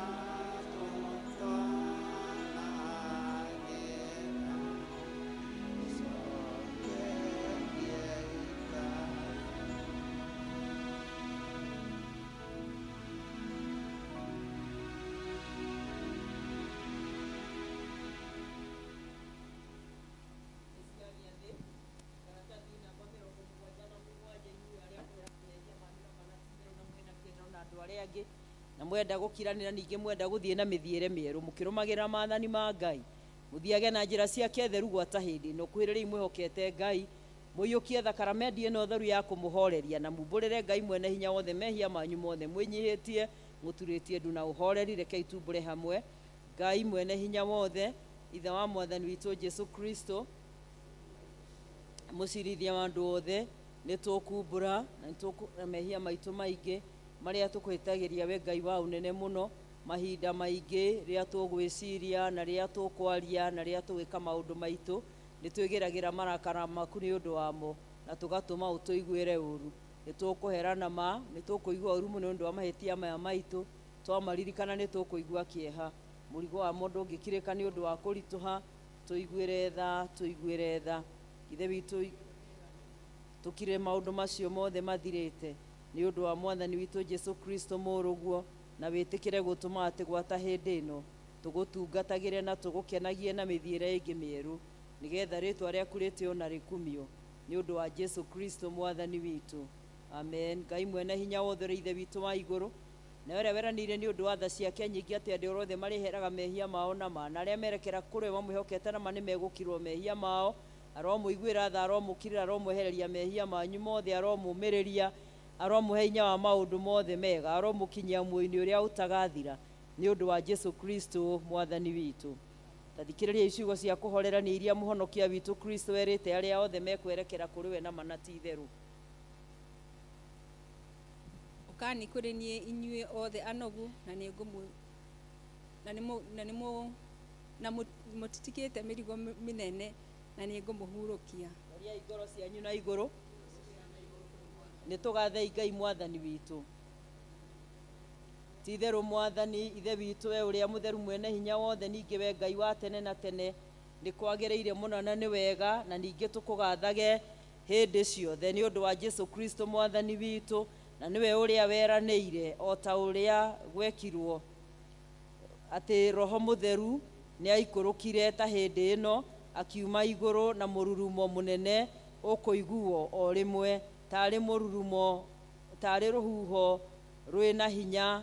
atũtonagĩra cokerie ngatho. Na andũ arĩa angĩ na mwenda gũkiranĩra, ningĩ mwenda gũthiĩ na mĩthiĩre mĩerũ mũkĩrũmagĩrĩra maathani ma Ngai, mũthiage na njĩra ciake theru gwata hĩndĩ ĩno. Kwĩrĩrĩi mwĩhokete Ngai, mũiyũkie thakaramendi ĩno theru ya kũmũhoreria, na mumbũrĩre Ngai mwene hinya wothe mehia manyu mothe mwĩnyihĩtie, mũturĩtie ndu na ũhoreri. Rekei tumbũre hamwe. Ngai mwene hinya wothe, Ithe wa Mwathani witũ Jesu Kristo, mũcirithia wa andũ othe, nĩ tũkumbũra na nĩ tũkũra mehia maitũ maingĩ marĩa tũkũhĩtagĩria we Ngai wa ũnene mũno mahinda maingĩ, rĩrĩa tũgwĩciria na rĩrĩa tũkwaria na rĩrĩa tũgwĩka maũndũ maitũ, nĩ twĩgĩragĩra marakara maku nĩ ũndũ wamo na tũgatũma ũtũiguĩre ũru. Nĩ tũkũherana ma nĩ tũkũigua ũru mũno nĩ ũndũ wa mahĩtia maya maitũ. Twamaririkana nĩ tũkũigua kĩeha, mũrigo wamo ndũngĩkirĩka nĩ ũndũ wa kũritũha. Tũiguĩre tha, tũiguĩre tha, Ithe witũ, tũkire maũndũ macio mothe mathirĩte nĩ ũndũ wa Mwathani witũ Jesu Kristo mũrũguo, na wĩtĩkĩre gũtũma atĩ gwata hĩndĩ ĩno tũgũtungatagĩre na tũgũkenagie na mĩthiĩre ĩngĩ mĩerũ, nĩgetha rĩtwa rĩaku rĩtĩo na rĩkumio nĩ ũndũ wa Jesu Kristo Mwathani witũ. Amen. Ngai mwene hinya wothe, ũrĩ Ithe witũ wa igũrũ, na ũrĩa weranĩire nĩ ũndũ wa tha ciake nyingĩ atĩ andũ othe marĩheraga mehia mao na ma, na arĩa merekera kũrĩ we mamwĩhokete na ma nĩ megũkirwo mehia mao, aromũiguĩra tha, aromũkirĩra, aromwehereria mehia manyu mothe, aromũmĩrĩria, aromũhe hinya wa maũndũ mothe mega, aromũkinyia muoyo-inĩ ũrĩa ũtagathira nĩ ũndũ wa Jesu Kristo Mwathani witũ. Ta thikĩrĩria ciugo cia kũhorerania iria mũhonokia witũ Kristo erĩte arĩa othe mekwerekera kũrĩ we na ma na ti itherũ. Ũkani kũrĩ niĩ inyuĩ othe anogu na nĩ ngũmũ na nĩ na nĩ na mũtitikĩte mĩrigo mĩnene, na nĩ ngũmũhurũkia. Roriai ngoro cianyu na igũrũ. Nĩ tũgathei Ngai Mwathani witũ. Ti itherũ Mwathani Ithe witũ, we ũrĩa mũtheru mwene hinya wothe, ningĩ we Ngai wa tene na tene, nĩ kwagĩrĩire mũno na nĩ wega, na ningĩ tũkũgathage hĩndĩ ciothe nĩ ũndũ wa Jesu Kristo Mwathani witũ, na nĩwe ũrĩa weranĩire o ta ũrĩa gwekirwo atĩ Roho Mũtheru nĩ aikũrũkire ta hĩndĩ ĩno akiuma igũrũ na mũrurumo mũnene ũkũiguo o rĩmwe, tarĩ mũrurumo, tarĩ rũhuho rwĩna hinya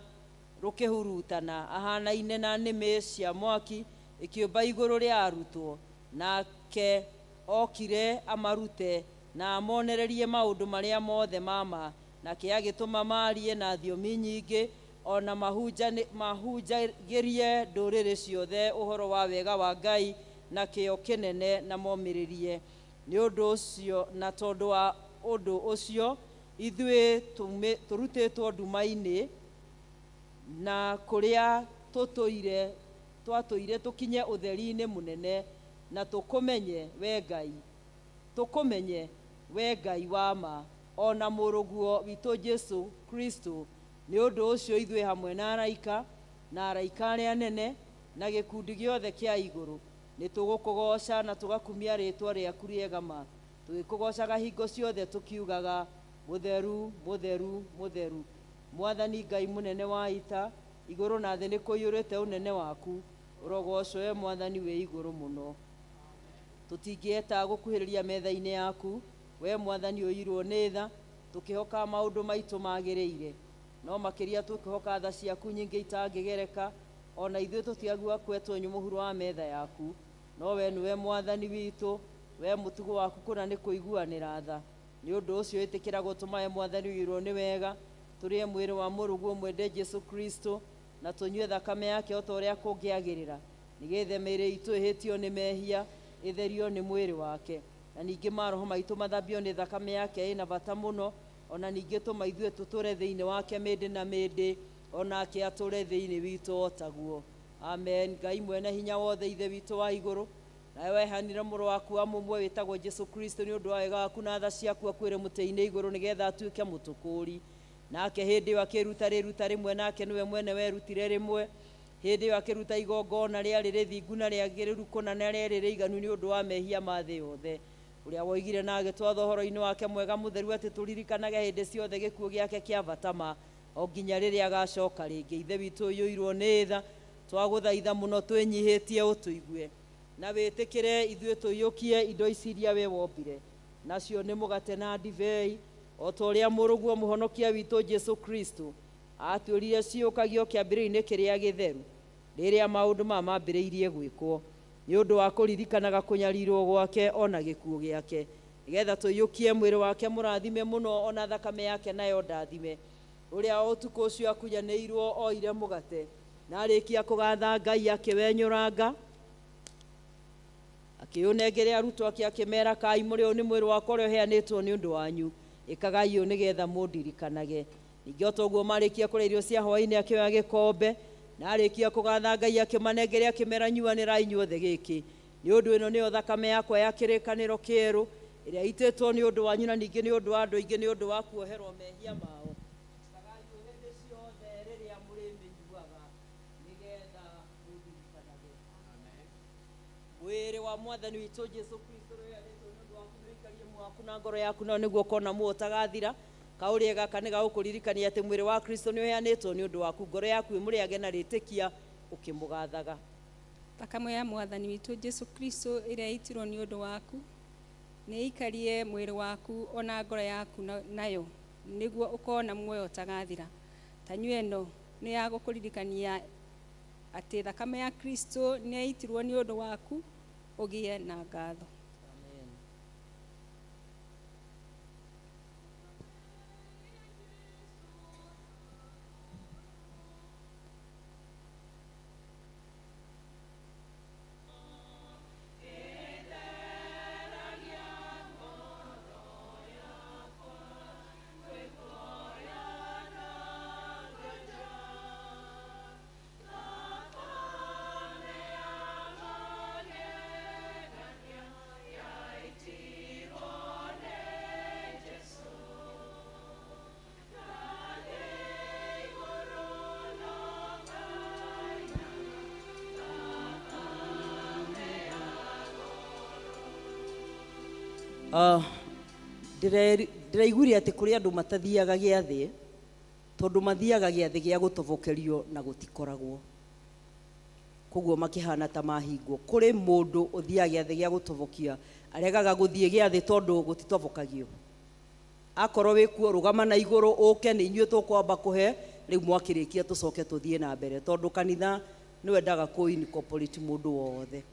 rũkĩhurutana, ahanaine na nĩmĩ cia mwaki ĩkĩũmba igũrũ rĩa arutwo. Nake okire amarute na amonererie maũndũ marĩa mothe ma ma, nake agĩtũma maarie na thiomi nyingĩ, ona mahunjagĩrie ndũrĩrĩ ciothe ũhoro wa wega wa Ngai na kĩyo kĩnene na momĩrĩrie. Nĩ ũndũ ũcio, na tondũ wa ũndũ ũcio, ithuĩ tũrutĩtwo nduma-inĩ na kũrĩa tũtũire twatũire tũkinye ũtheri-inĩ mũnene, na tũkũmenye we Ngai, tũkũmenye we Ngai wa ma, ona mũrũguo witũ Jesu Kristo. Nĩ ũndũ ũcio ithuĩ hamwe na araika Na araika arĩa anene na gĩkundi gĩothe kĩa igũrũ nĩ tũgũkũgooca na tũgakumia rĩĩtwa rĩaku rĩega ma, tũgĩkũgoocaga hingo ciothe tũkiugaga mũtheru mũtheru mũtheru, Mwathani Ngai mũnene wa ita, igũrũ na thĩ nĩ kũiyũrĩte ũnene waku, ũrogocwo we Mwathani wĩ igũrũ mũno. Tũtingĩeta gũkuhĩrĩria metha-inĩ yaku we Mwathani ũiyũirwo nĩ tha, tũkĩhoka maũndũ maitũ magĩrĩire, no makĩria tũkĩhoka tha ciaku nyingĩ itangĩgereka, ona ithuĩ tũtiagua kwetwo mũhuro wa metha yaku, no we nĩwe Mwathani witũ, we mũtugo waku kũna nĩ kũiguanĩra tha. Nĩ ũndũ ũcio ĩtĩkĩra gũtũma we Mwathani ũiyũirwo nĩ wega, tũrĩe mwĩrĩ wa mũrũguo mwende Jesu Kristo, na tũnyue thakame yake o ta ũrĩa kũngĩagĩrĩra, nĩgetha mĩĩrĩ itũ ĩhĩtio nĩ mehia ĩtherio nĩ mwĩrĩ wake, na ningĩ maroho maitũ mathambio nĩ thakame yake ĩna bata mũno, ona ningĩ tũma ithuĩ tũtũre thĩinĩ wake mĩndĩ na mĩndĩ, onake atũre thĩinĩ witũ o taguo. Amen. Ngai mwene hinya wothe, Ithe witũ wa igũrũ, nawe wehanire mũrũ waku wa mũmwe wĩtagwo Jesu Kristo nĩ ũndũ wa wega waku na tha ciaku akuĩre mũtĩ-inĩ igũrũ nĩgetha atuĩke mũtũkũũri. Nake hĩndĩ ĩyo akĩruta rĩruta rĩmwe, nake nĩwe mwene werutire rĩmwe. Hĩndĩ ĩyo akĩruta igongona rĩarĩ rĩthingu na rĩagĩrĩru kũna na rĩarĩ rĩiganu nĩ ũndũ wa mehia ma thĩ yothe, ũrĩa woigire na agĩtwatha ũhoro-inĩ wake mwega mũtheru atĩ tũririkanage hĩndĩ ciothe gĩkuũ gĩake kĩa bata ma, o nginya rĩrĩa agacoka rĩngĩ. Ithe witũ ũiyũirwo nĩ tha, twagũthaitha mũno twĩnyihĩtie ũtũigue na wĩtĩkĩre ithuĩ tũiyũkie indo ici iria we wombire, nacio nĩ mũgate na ndibei, o ta ũrĩa mũrũguo mũhonokia witũ Jesu Kristo atwĩrire ciũkagio kĩambĩrĩria-inĩ kĩrĩa gĩtheru rĩrĩa maũndũ maya mambĩrĩirie gwĩkwo, nĩ ũndũ wa kũririkanaga kũnyarirwo gwake ona gĩkuũ gĩake, nĩgetha tũiyũkie mwĩrĩ wake mũrathime mũno ona thakame yake nayo ndathime, ũrĩa ũtukũ ũcio akunyanĩirwo oire mũgate na arĩkia kũgatha Ngai akĩwenyũranga akĩũnengere arutwo ake akĩmera, kai mũrĩ ũyũ nĩ mwĩrĩ wakwa ũrĩa ũheanĩtwo nĩ ũndũ wanyu, ĩkagai ũũ nĩgetha mũndirikanage. Ningĩ o ta ũguo marĩkia kũrĩa irio cia hwaĩ-inĩ akĩoya gĩkombe na arĩkia kũgatha Ngai akĩmanengere akĩmera, nyuanĩrai inyuothe gĩkĩ, nĩ ũndũ ĩno nĩyo thakame yakwa ya kĩrĩkanĩro kĩerũ ĩrĩa ĩitĩtwo nĩ ũndũ wanyu na ningĩ nĩ ũndũ wa andũ aingĩ nĩ ũndũ wa kuoherwo mehia mao. Ĩkagai ũũ hĩndĩ ciothe rĩrĩa mũrĩmĩnyuaga nĩgetha mũndirikanage. Mwĩrĩ wa Mwathani witũ Jesu Kristo ũrĩa ũheanĩtwo nĩ ũndũ waku nĩũikarie muoyo waku na ngoro yaku, nayo nĩguo ũkona muoyo ũtagathira. Kaũrĩe gaka nĩ gagũkũririkania atĩ mwĩrĩ wa Kristo nĩ ũheanĩtwo nĩ ũndũ waku, ngoro yaku ĩmũrĩage na rĩtĩkia ũkĩmũgathaga. Thakame ya Mwathani witũ Jesu Kristo ĩrĩa ĩitirwo nĩ ũndũ waku nĩ ĩikarie mwĩrĩ waku ona ngoro yaku nayo nĩguo ũkona muoyo ũtagathira. Tanyua ĩno nĩ ya gũkũririkania atĩ thakame ya Kristo nĩ yaitirwo nĩ ũndũ waku ũgĩe na ngatho. Ndĩraiguire atĩ kũrĩ andũ matathiaga gĩathĩ tondũ mathiaga gĩathĩ gĩa gũtobokerio na gũtikoragwo, koguo makĩhana ta mahingwo. Kũrĩ mũndũ ũthiaga gĩathĩ gĩa gũtobokia aregaga gũthiĩ gĩathĩ tondũ gũtitobokagio. Akorwo wĩkuo rũgama na igũrũ ũke nĩ inyuĩ tũkwamba kũhe rĩu mwakĩrĩkia tũcoke tũthiĩ na mbere, tondũ kanitha nĩwendaga kũ incorporate mũndũ wothe.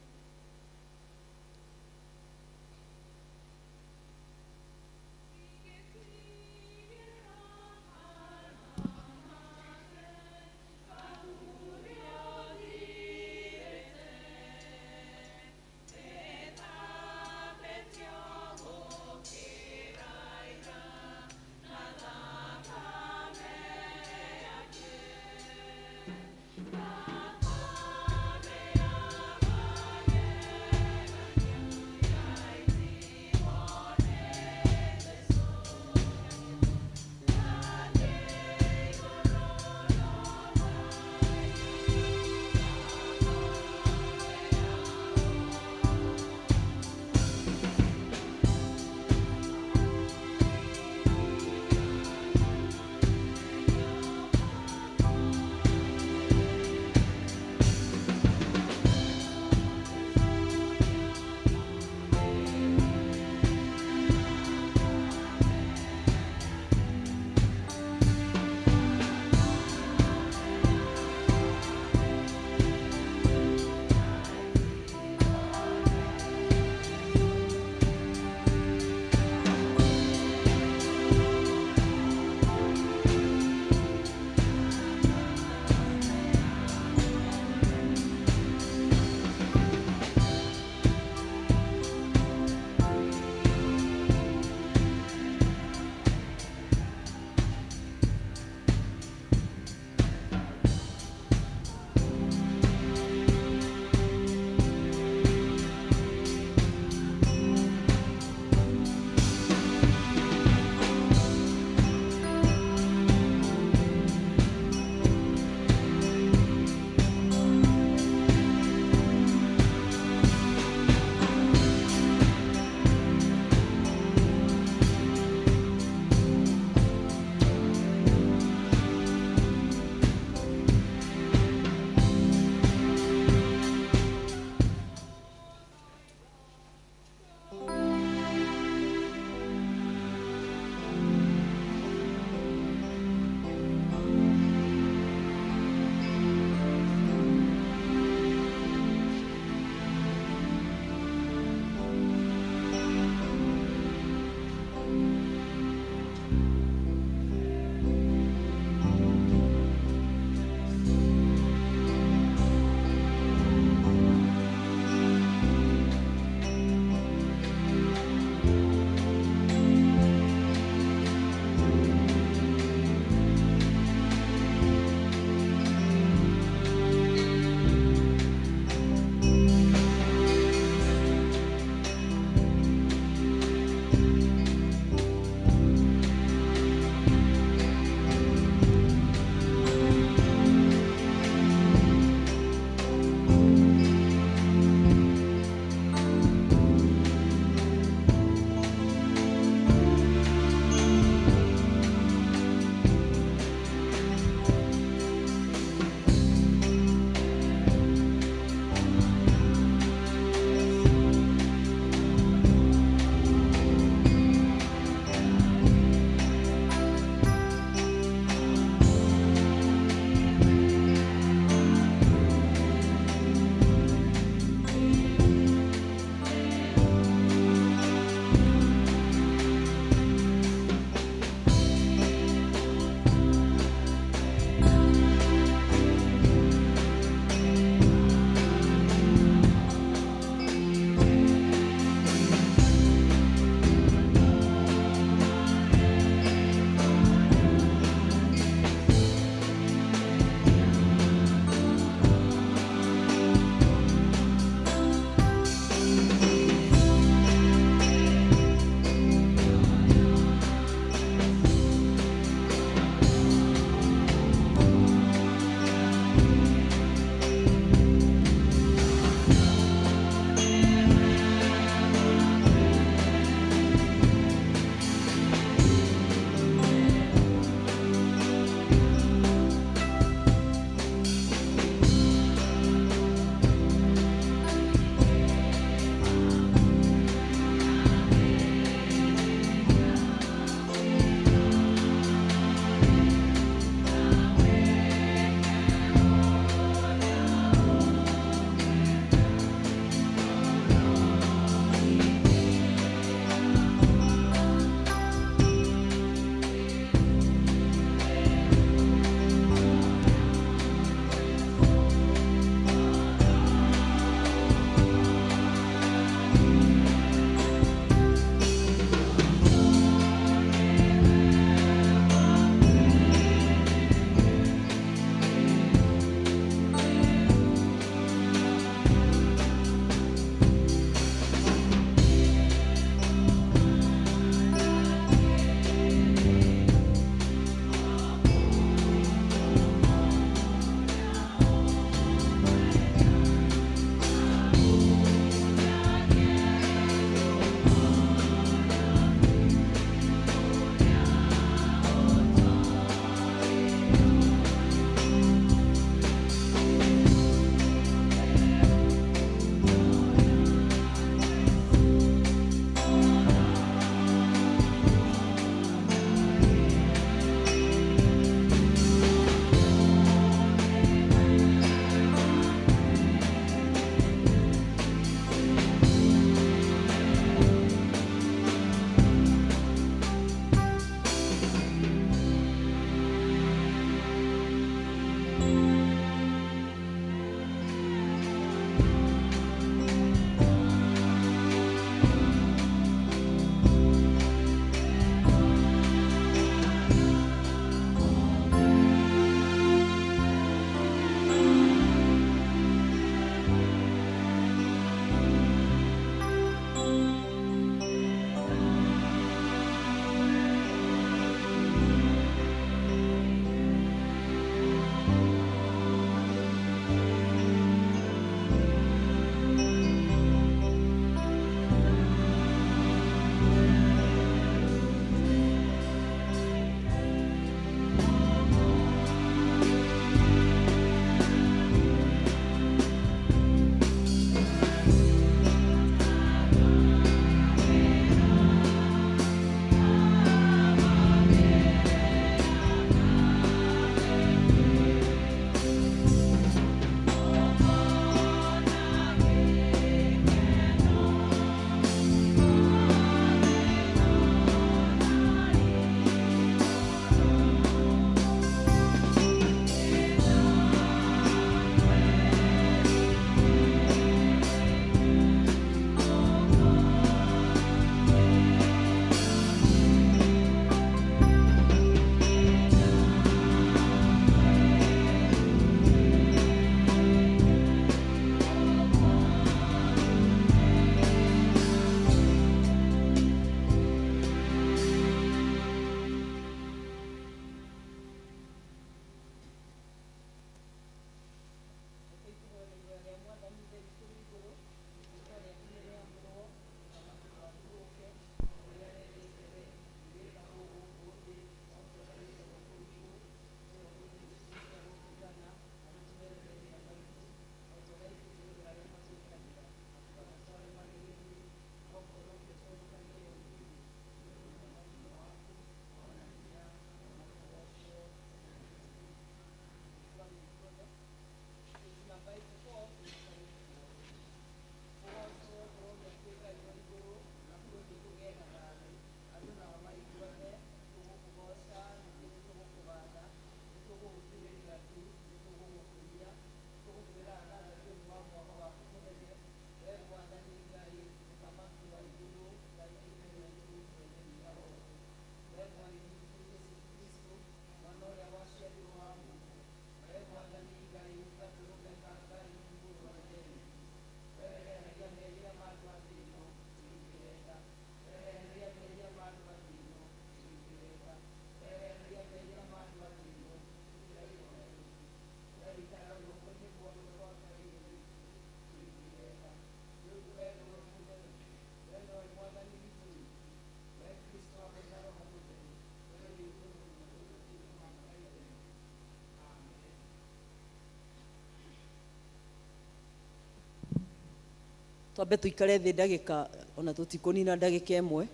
Twambe tũikare thĩ ndagĩka ona tũtikũnina ndagĩka ĩmwe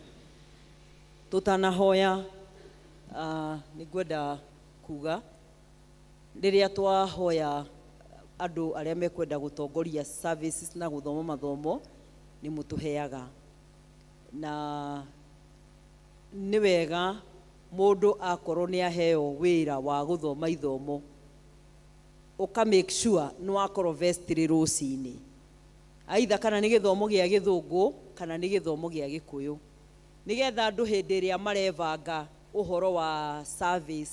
tũtanahoya. Nĩ ngwenda kuga rĩrĩa twahoya andũ arĩa mekwenda gũtongoria services na gũthoma mathomo nĩ mũtũheaga, na nĩ wega mũndũ akorwo nĩ aheo wĩra wa gũthoma ithomo ũka make sure nĩ wakorwo vestry rũcinĩ, aitha kana nĩ gĩthomo gĩa gĩthũngũ kana nĩ gĩthomo gĩa gĩkũyũ, nĩgetha andũ hĩndĩ ĩrĩa marebanga ũhoro wa service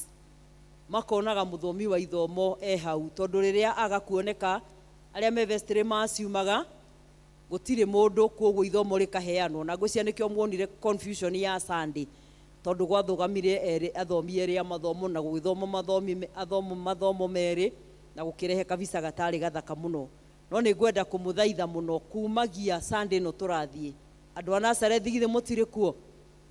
makonaga mũthomi wa ithomo e hau, tondũ rĩrĩa aga kuoneka arĩa me vestry maciumaga gũtirĩ mũndũ, koguo ithomo rĩkaheanwo. Na ngwĩciria nĩkĩo muonire confusion ya Sunday, tondũ gwathogamire erĩ athomi erĩ a mathomo na gũgĩthoma mathomi athomo mathomo merĩ na gũkĩrehe kabisa gatarĩ gathaka mũno. No nĩ ngwenda kũmũthaitha mũno kumagia Sunday ĩno tũrathiĩ, andũ a Nazarethi githĩ mũtirĩ kuo,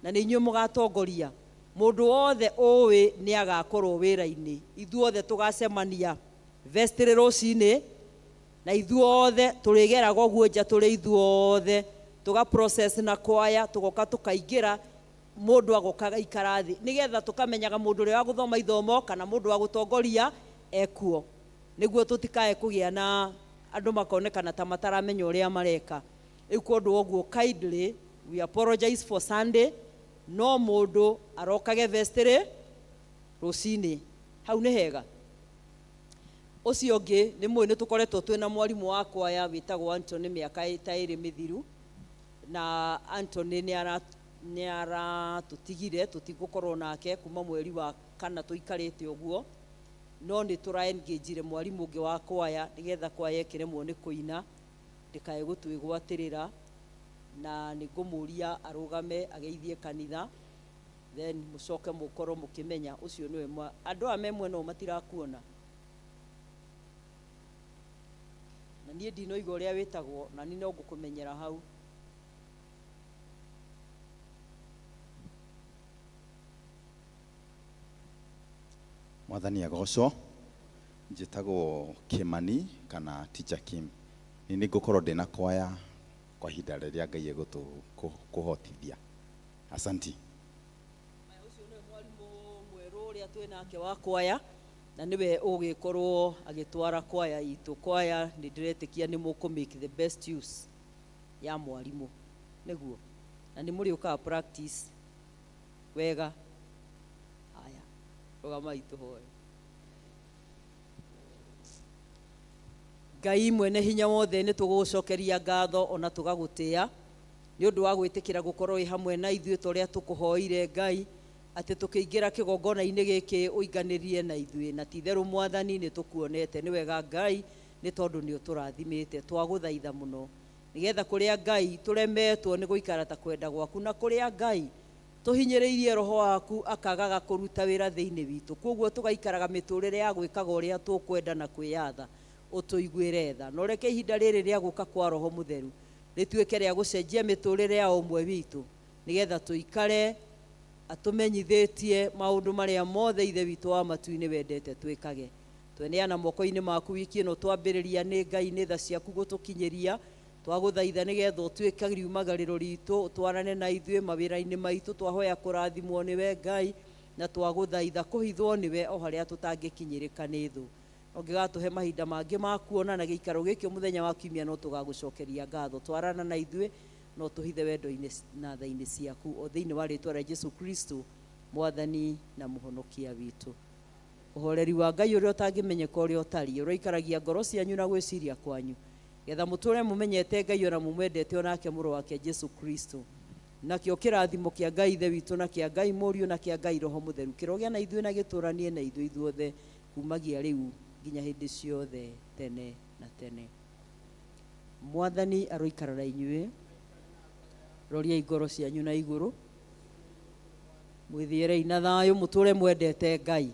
na nĩ inyuĩ mũgatongoria. Mũndũ wothe ũĩ nĩ agakorwo wĩra-inĩ, ithuothe tũgacemania vestry rũcinĩ, na ithuothe tũrĩgeraga ũguo nja tũrĩ ithuothe tũga process na kwaya, tũgoka tũkaingĩra, mũndũ agoka agaikara thĩ, nĩgetha tũkamenyaga mũndũ ũrĩa wa gũthoma ithomo kana mũndũ wa gũtongoria ekuo, nĩguo tũtikae kũgĩa na andũ makonekana ta mataramenya ũrĩa mareka. Rĩu kũndũ ũguo kindly we apologize for Sunday, no mũndũ arokage vestry rũcinĩ, hau nĩ hega. Ũcio ũngĩ nĩ mũĩ nĩ tũkoretwo twĩna mwarimũ wa kwaya wĩtagwo Anthony mĩaka ta ĩrĩ mĩthiru, na Anthony nĩ aratũtigire, tũtigũkorwo nake kuma mweri wa kana tũikarĩte ũguo, no nĩ tũra engage mwarimũ ũngĩ wa kwaya nĩgetha kwaya ĩkĩremwo nĩ kũina ndĩkae gũtwĩgwatĩrĩra, na nĩ ngũmũria arũgame ageithie kanitha, then mũcoke mũkorwo mũkĩmenya ũcio nĩwe andũ aya me mwena ũyũ matirakuona, na niĩ ndinoiga ũrĩa wĩtagwo, na niĩ no ngũkũmenyera hau. Mwathani agocwo. Njĩtagwo Kimani kana Teacher Kim. Nĩ nĩngũkorwo ndĩna kwaya kwa ihinda rĩrĩa Ngai egũtũhotithia. Asanti. Ũcio nĩwe mwarimũ mwerũ ũrĩa twĩ nake wa kwaya, na nĩwe ũgĩkorwo agĩtwara kwaya itũ. Kwaya nĩ ndĩretĩkia nĩ mũkũ make the best use ya mwarimũ, nĩguo, na nĩ mũrĩũkaga practice wega. Haya, rũgamai tũhoe. Ngai mwene hinya wothe, nĩ tũgũgũcokeria ngatho ona tũgagũtĩa nĩ ũndũ wa gwĩtĩkĩra gũkorwo wĩ hamwe na ithuĩ ta ũrĩa tũkũhoire Ngai atĩ tũkĩingĩra kĩgongona-inĩ gĩkĩ ũinganĩrie na ithuĩ, na ti itherũ Mwathani nĩ tũkuonete. Nĩ wega Ngai, nĩ tondũ nĩ ũtũrathimĩte. Twagũthaitha mũno nĩgetha kũrĩa Ngai tũremetwo nĩ gũikara ta kwenda gwaku, na kũrĩa Ngai tũhinyĩrĩirie roho waku akagaga kũruta wĩra thĩinĩ witũ, koguo tũgaikaraga mĩtũrĩre ya gwĩkaga ũrĩa tũkwenda na kwĩyatha, ũtũiguĩre tha, na ũreke ihinda rĩrĩ rĩa gũka kwa Roho Mũtheru rĩtuĩke rĩa gũcenjia mĩtũrĩre ya ũmwe witũ, nĩgetha tũikare atũmenyithĩtie maũndũ marĩa mothe Ithe witũ wa matu-inĩ wendete twĩkage. Tweneana moko-inĩ maku wiki ĩno twambĩrĩria, nĩ Ngai nĩ tha ciaku gũtũkinyĩria. Twagũthaitha nĩgetha ũtuĩke riumagarĩro ritũ, ũtwarane na ithuĩ mawĩra-inĩ maitũ. Twahoya kũrathimwo nĩwe Ngai, na twagũthaitha kũhithwo nĩwe o harĩa tũtangĩkinyĩrĩka nĩ thũ. Ũngĩgatũhe mahinda mangĩ ma kuona na gĩikaro gĩkĩ mũthenya wa kiumia, no tũgagũcokeria ngatho. Twarana na ithuĩ no tũhithe wendo-inĩ na tha-inĩ ciaku, o thĩinĩ wa rĩtwa rĩa Jesu Kristo Mwathani na Mũhonokia witũ. Ũhoreri wa Ngai ũrĩa ũtangĩmenyeka ũrĩa ũtariĩ ũroikaragia ngoro cianyu na gwĩciria kwanyu, getha mũtũre mũmenyete Ngai ona mũmwendete onake mũrũ wake Jesu Kristo. Nakĩo kĩrathimo kĩa Ngai Ithe witũ na kĩa Ngai Mũriũ na kĩa Ngai Roho Mũtheru kĩrogĩa na ithuĩ na gĩtũranie na ithuĩ ithuothe kumagia rĩu nginya hĩndĩ ciothe tene na tene. Mwathani aroikara na inyuĩ. Roriai ngoro cianyu na igũrũ, mwĩthiĩrei na thayũ, mũtũre mwendete Ngai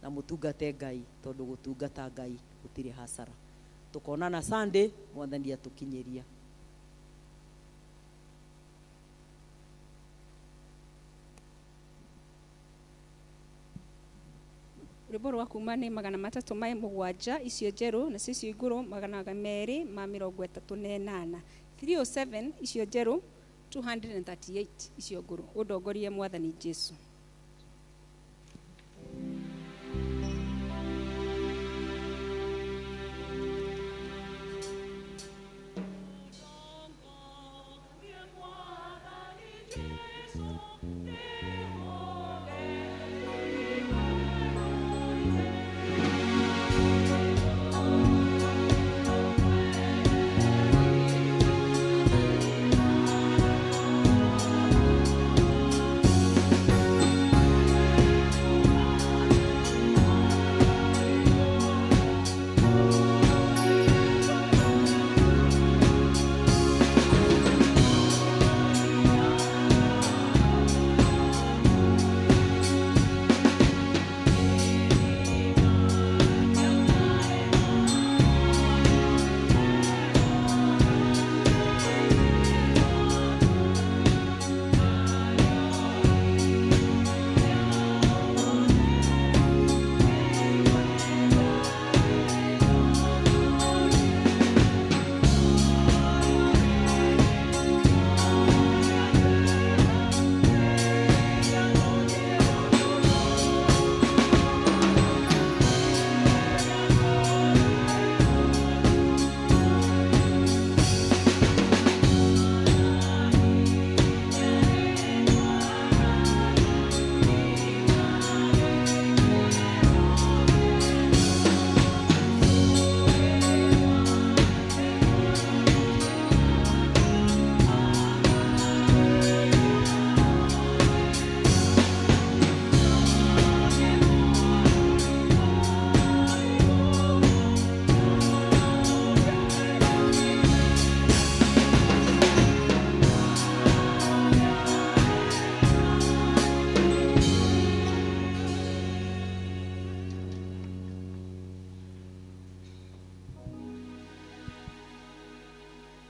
na mũtungate Ngai, tondũ gũtungata Ngai gũtirĩ hasara. Tũkonana Sunday, Mwathani atũkinyĩria. Rwĩmbo rwa kuma nĩ 307 icio njerũ, nacio icio igũrũ 238. 307 icio njerũ, 238 icio ngũrũ. Ũndongorie Mwathani Jesu.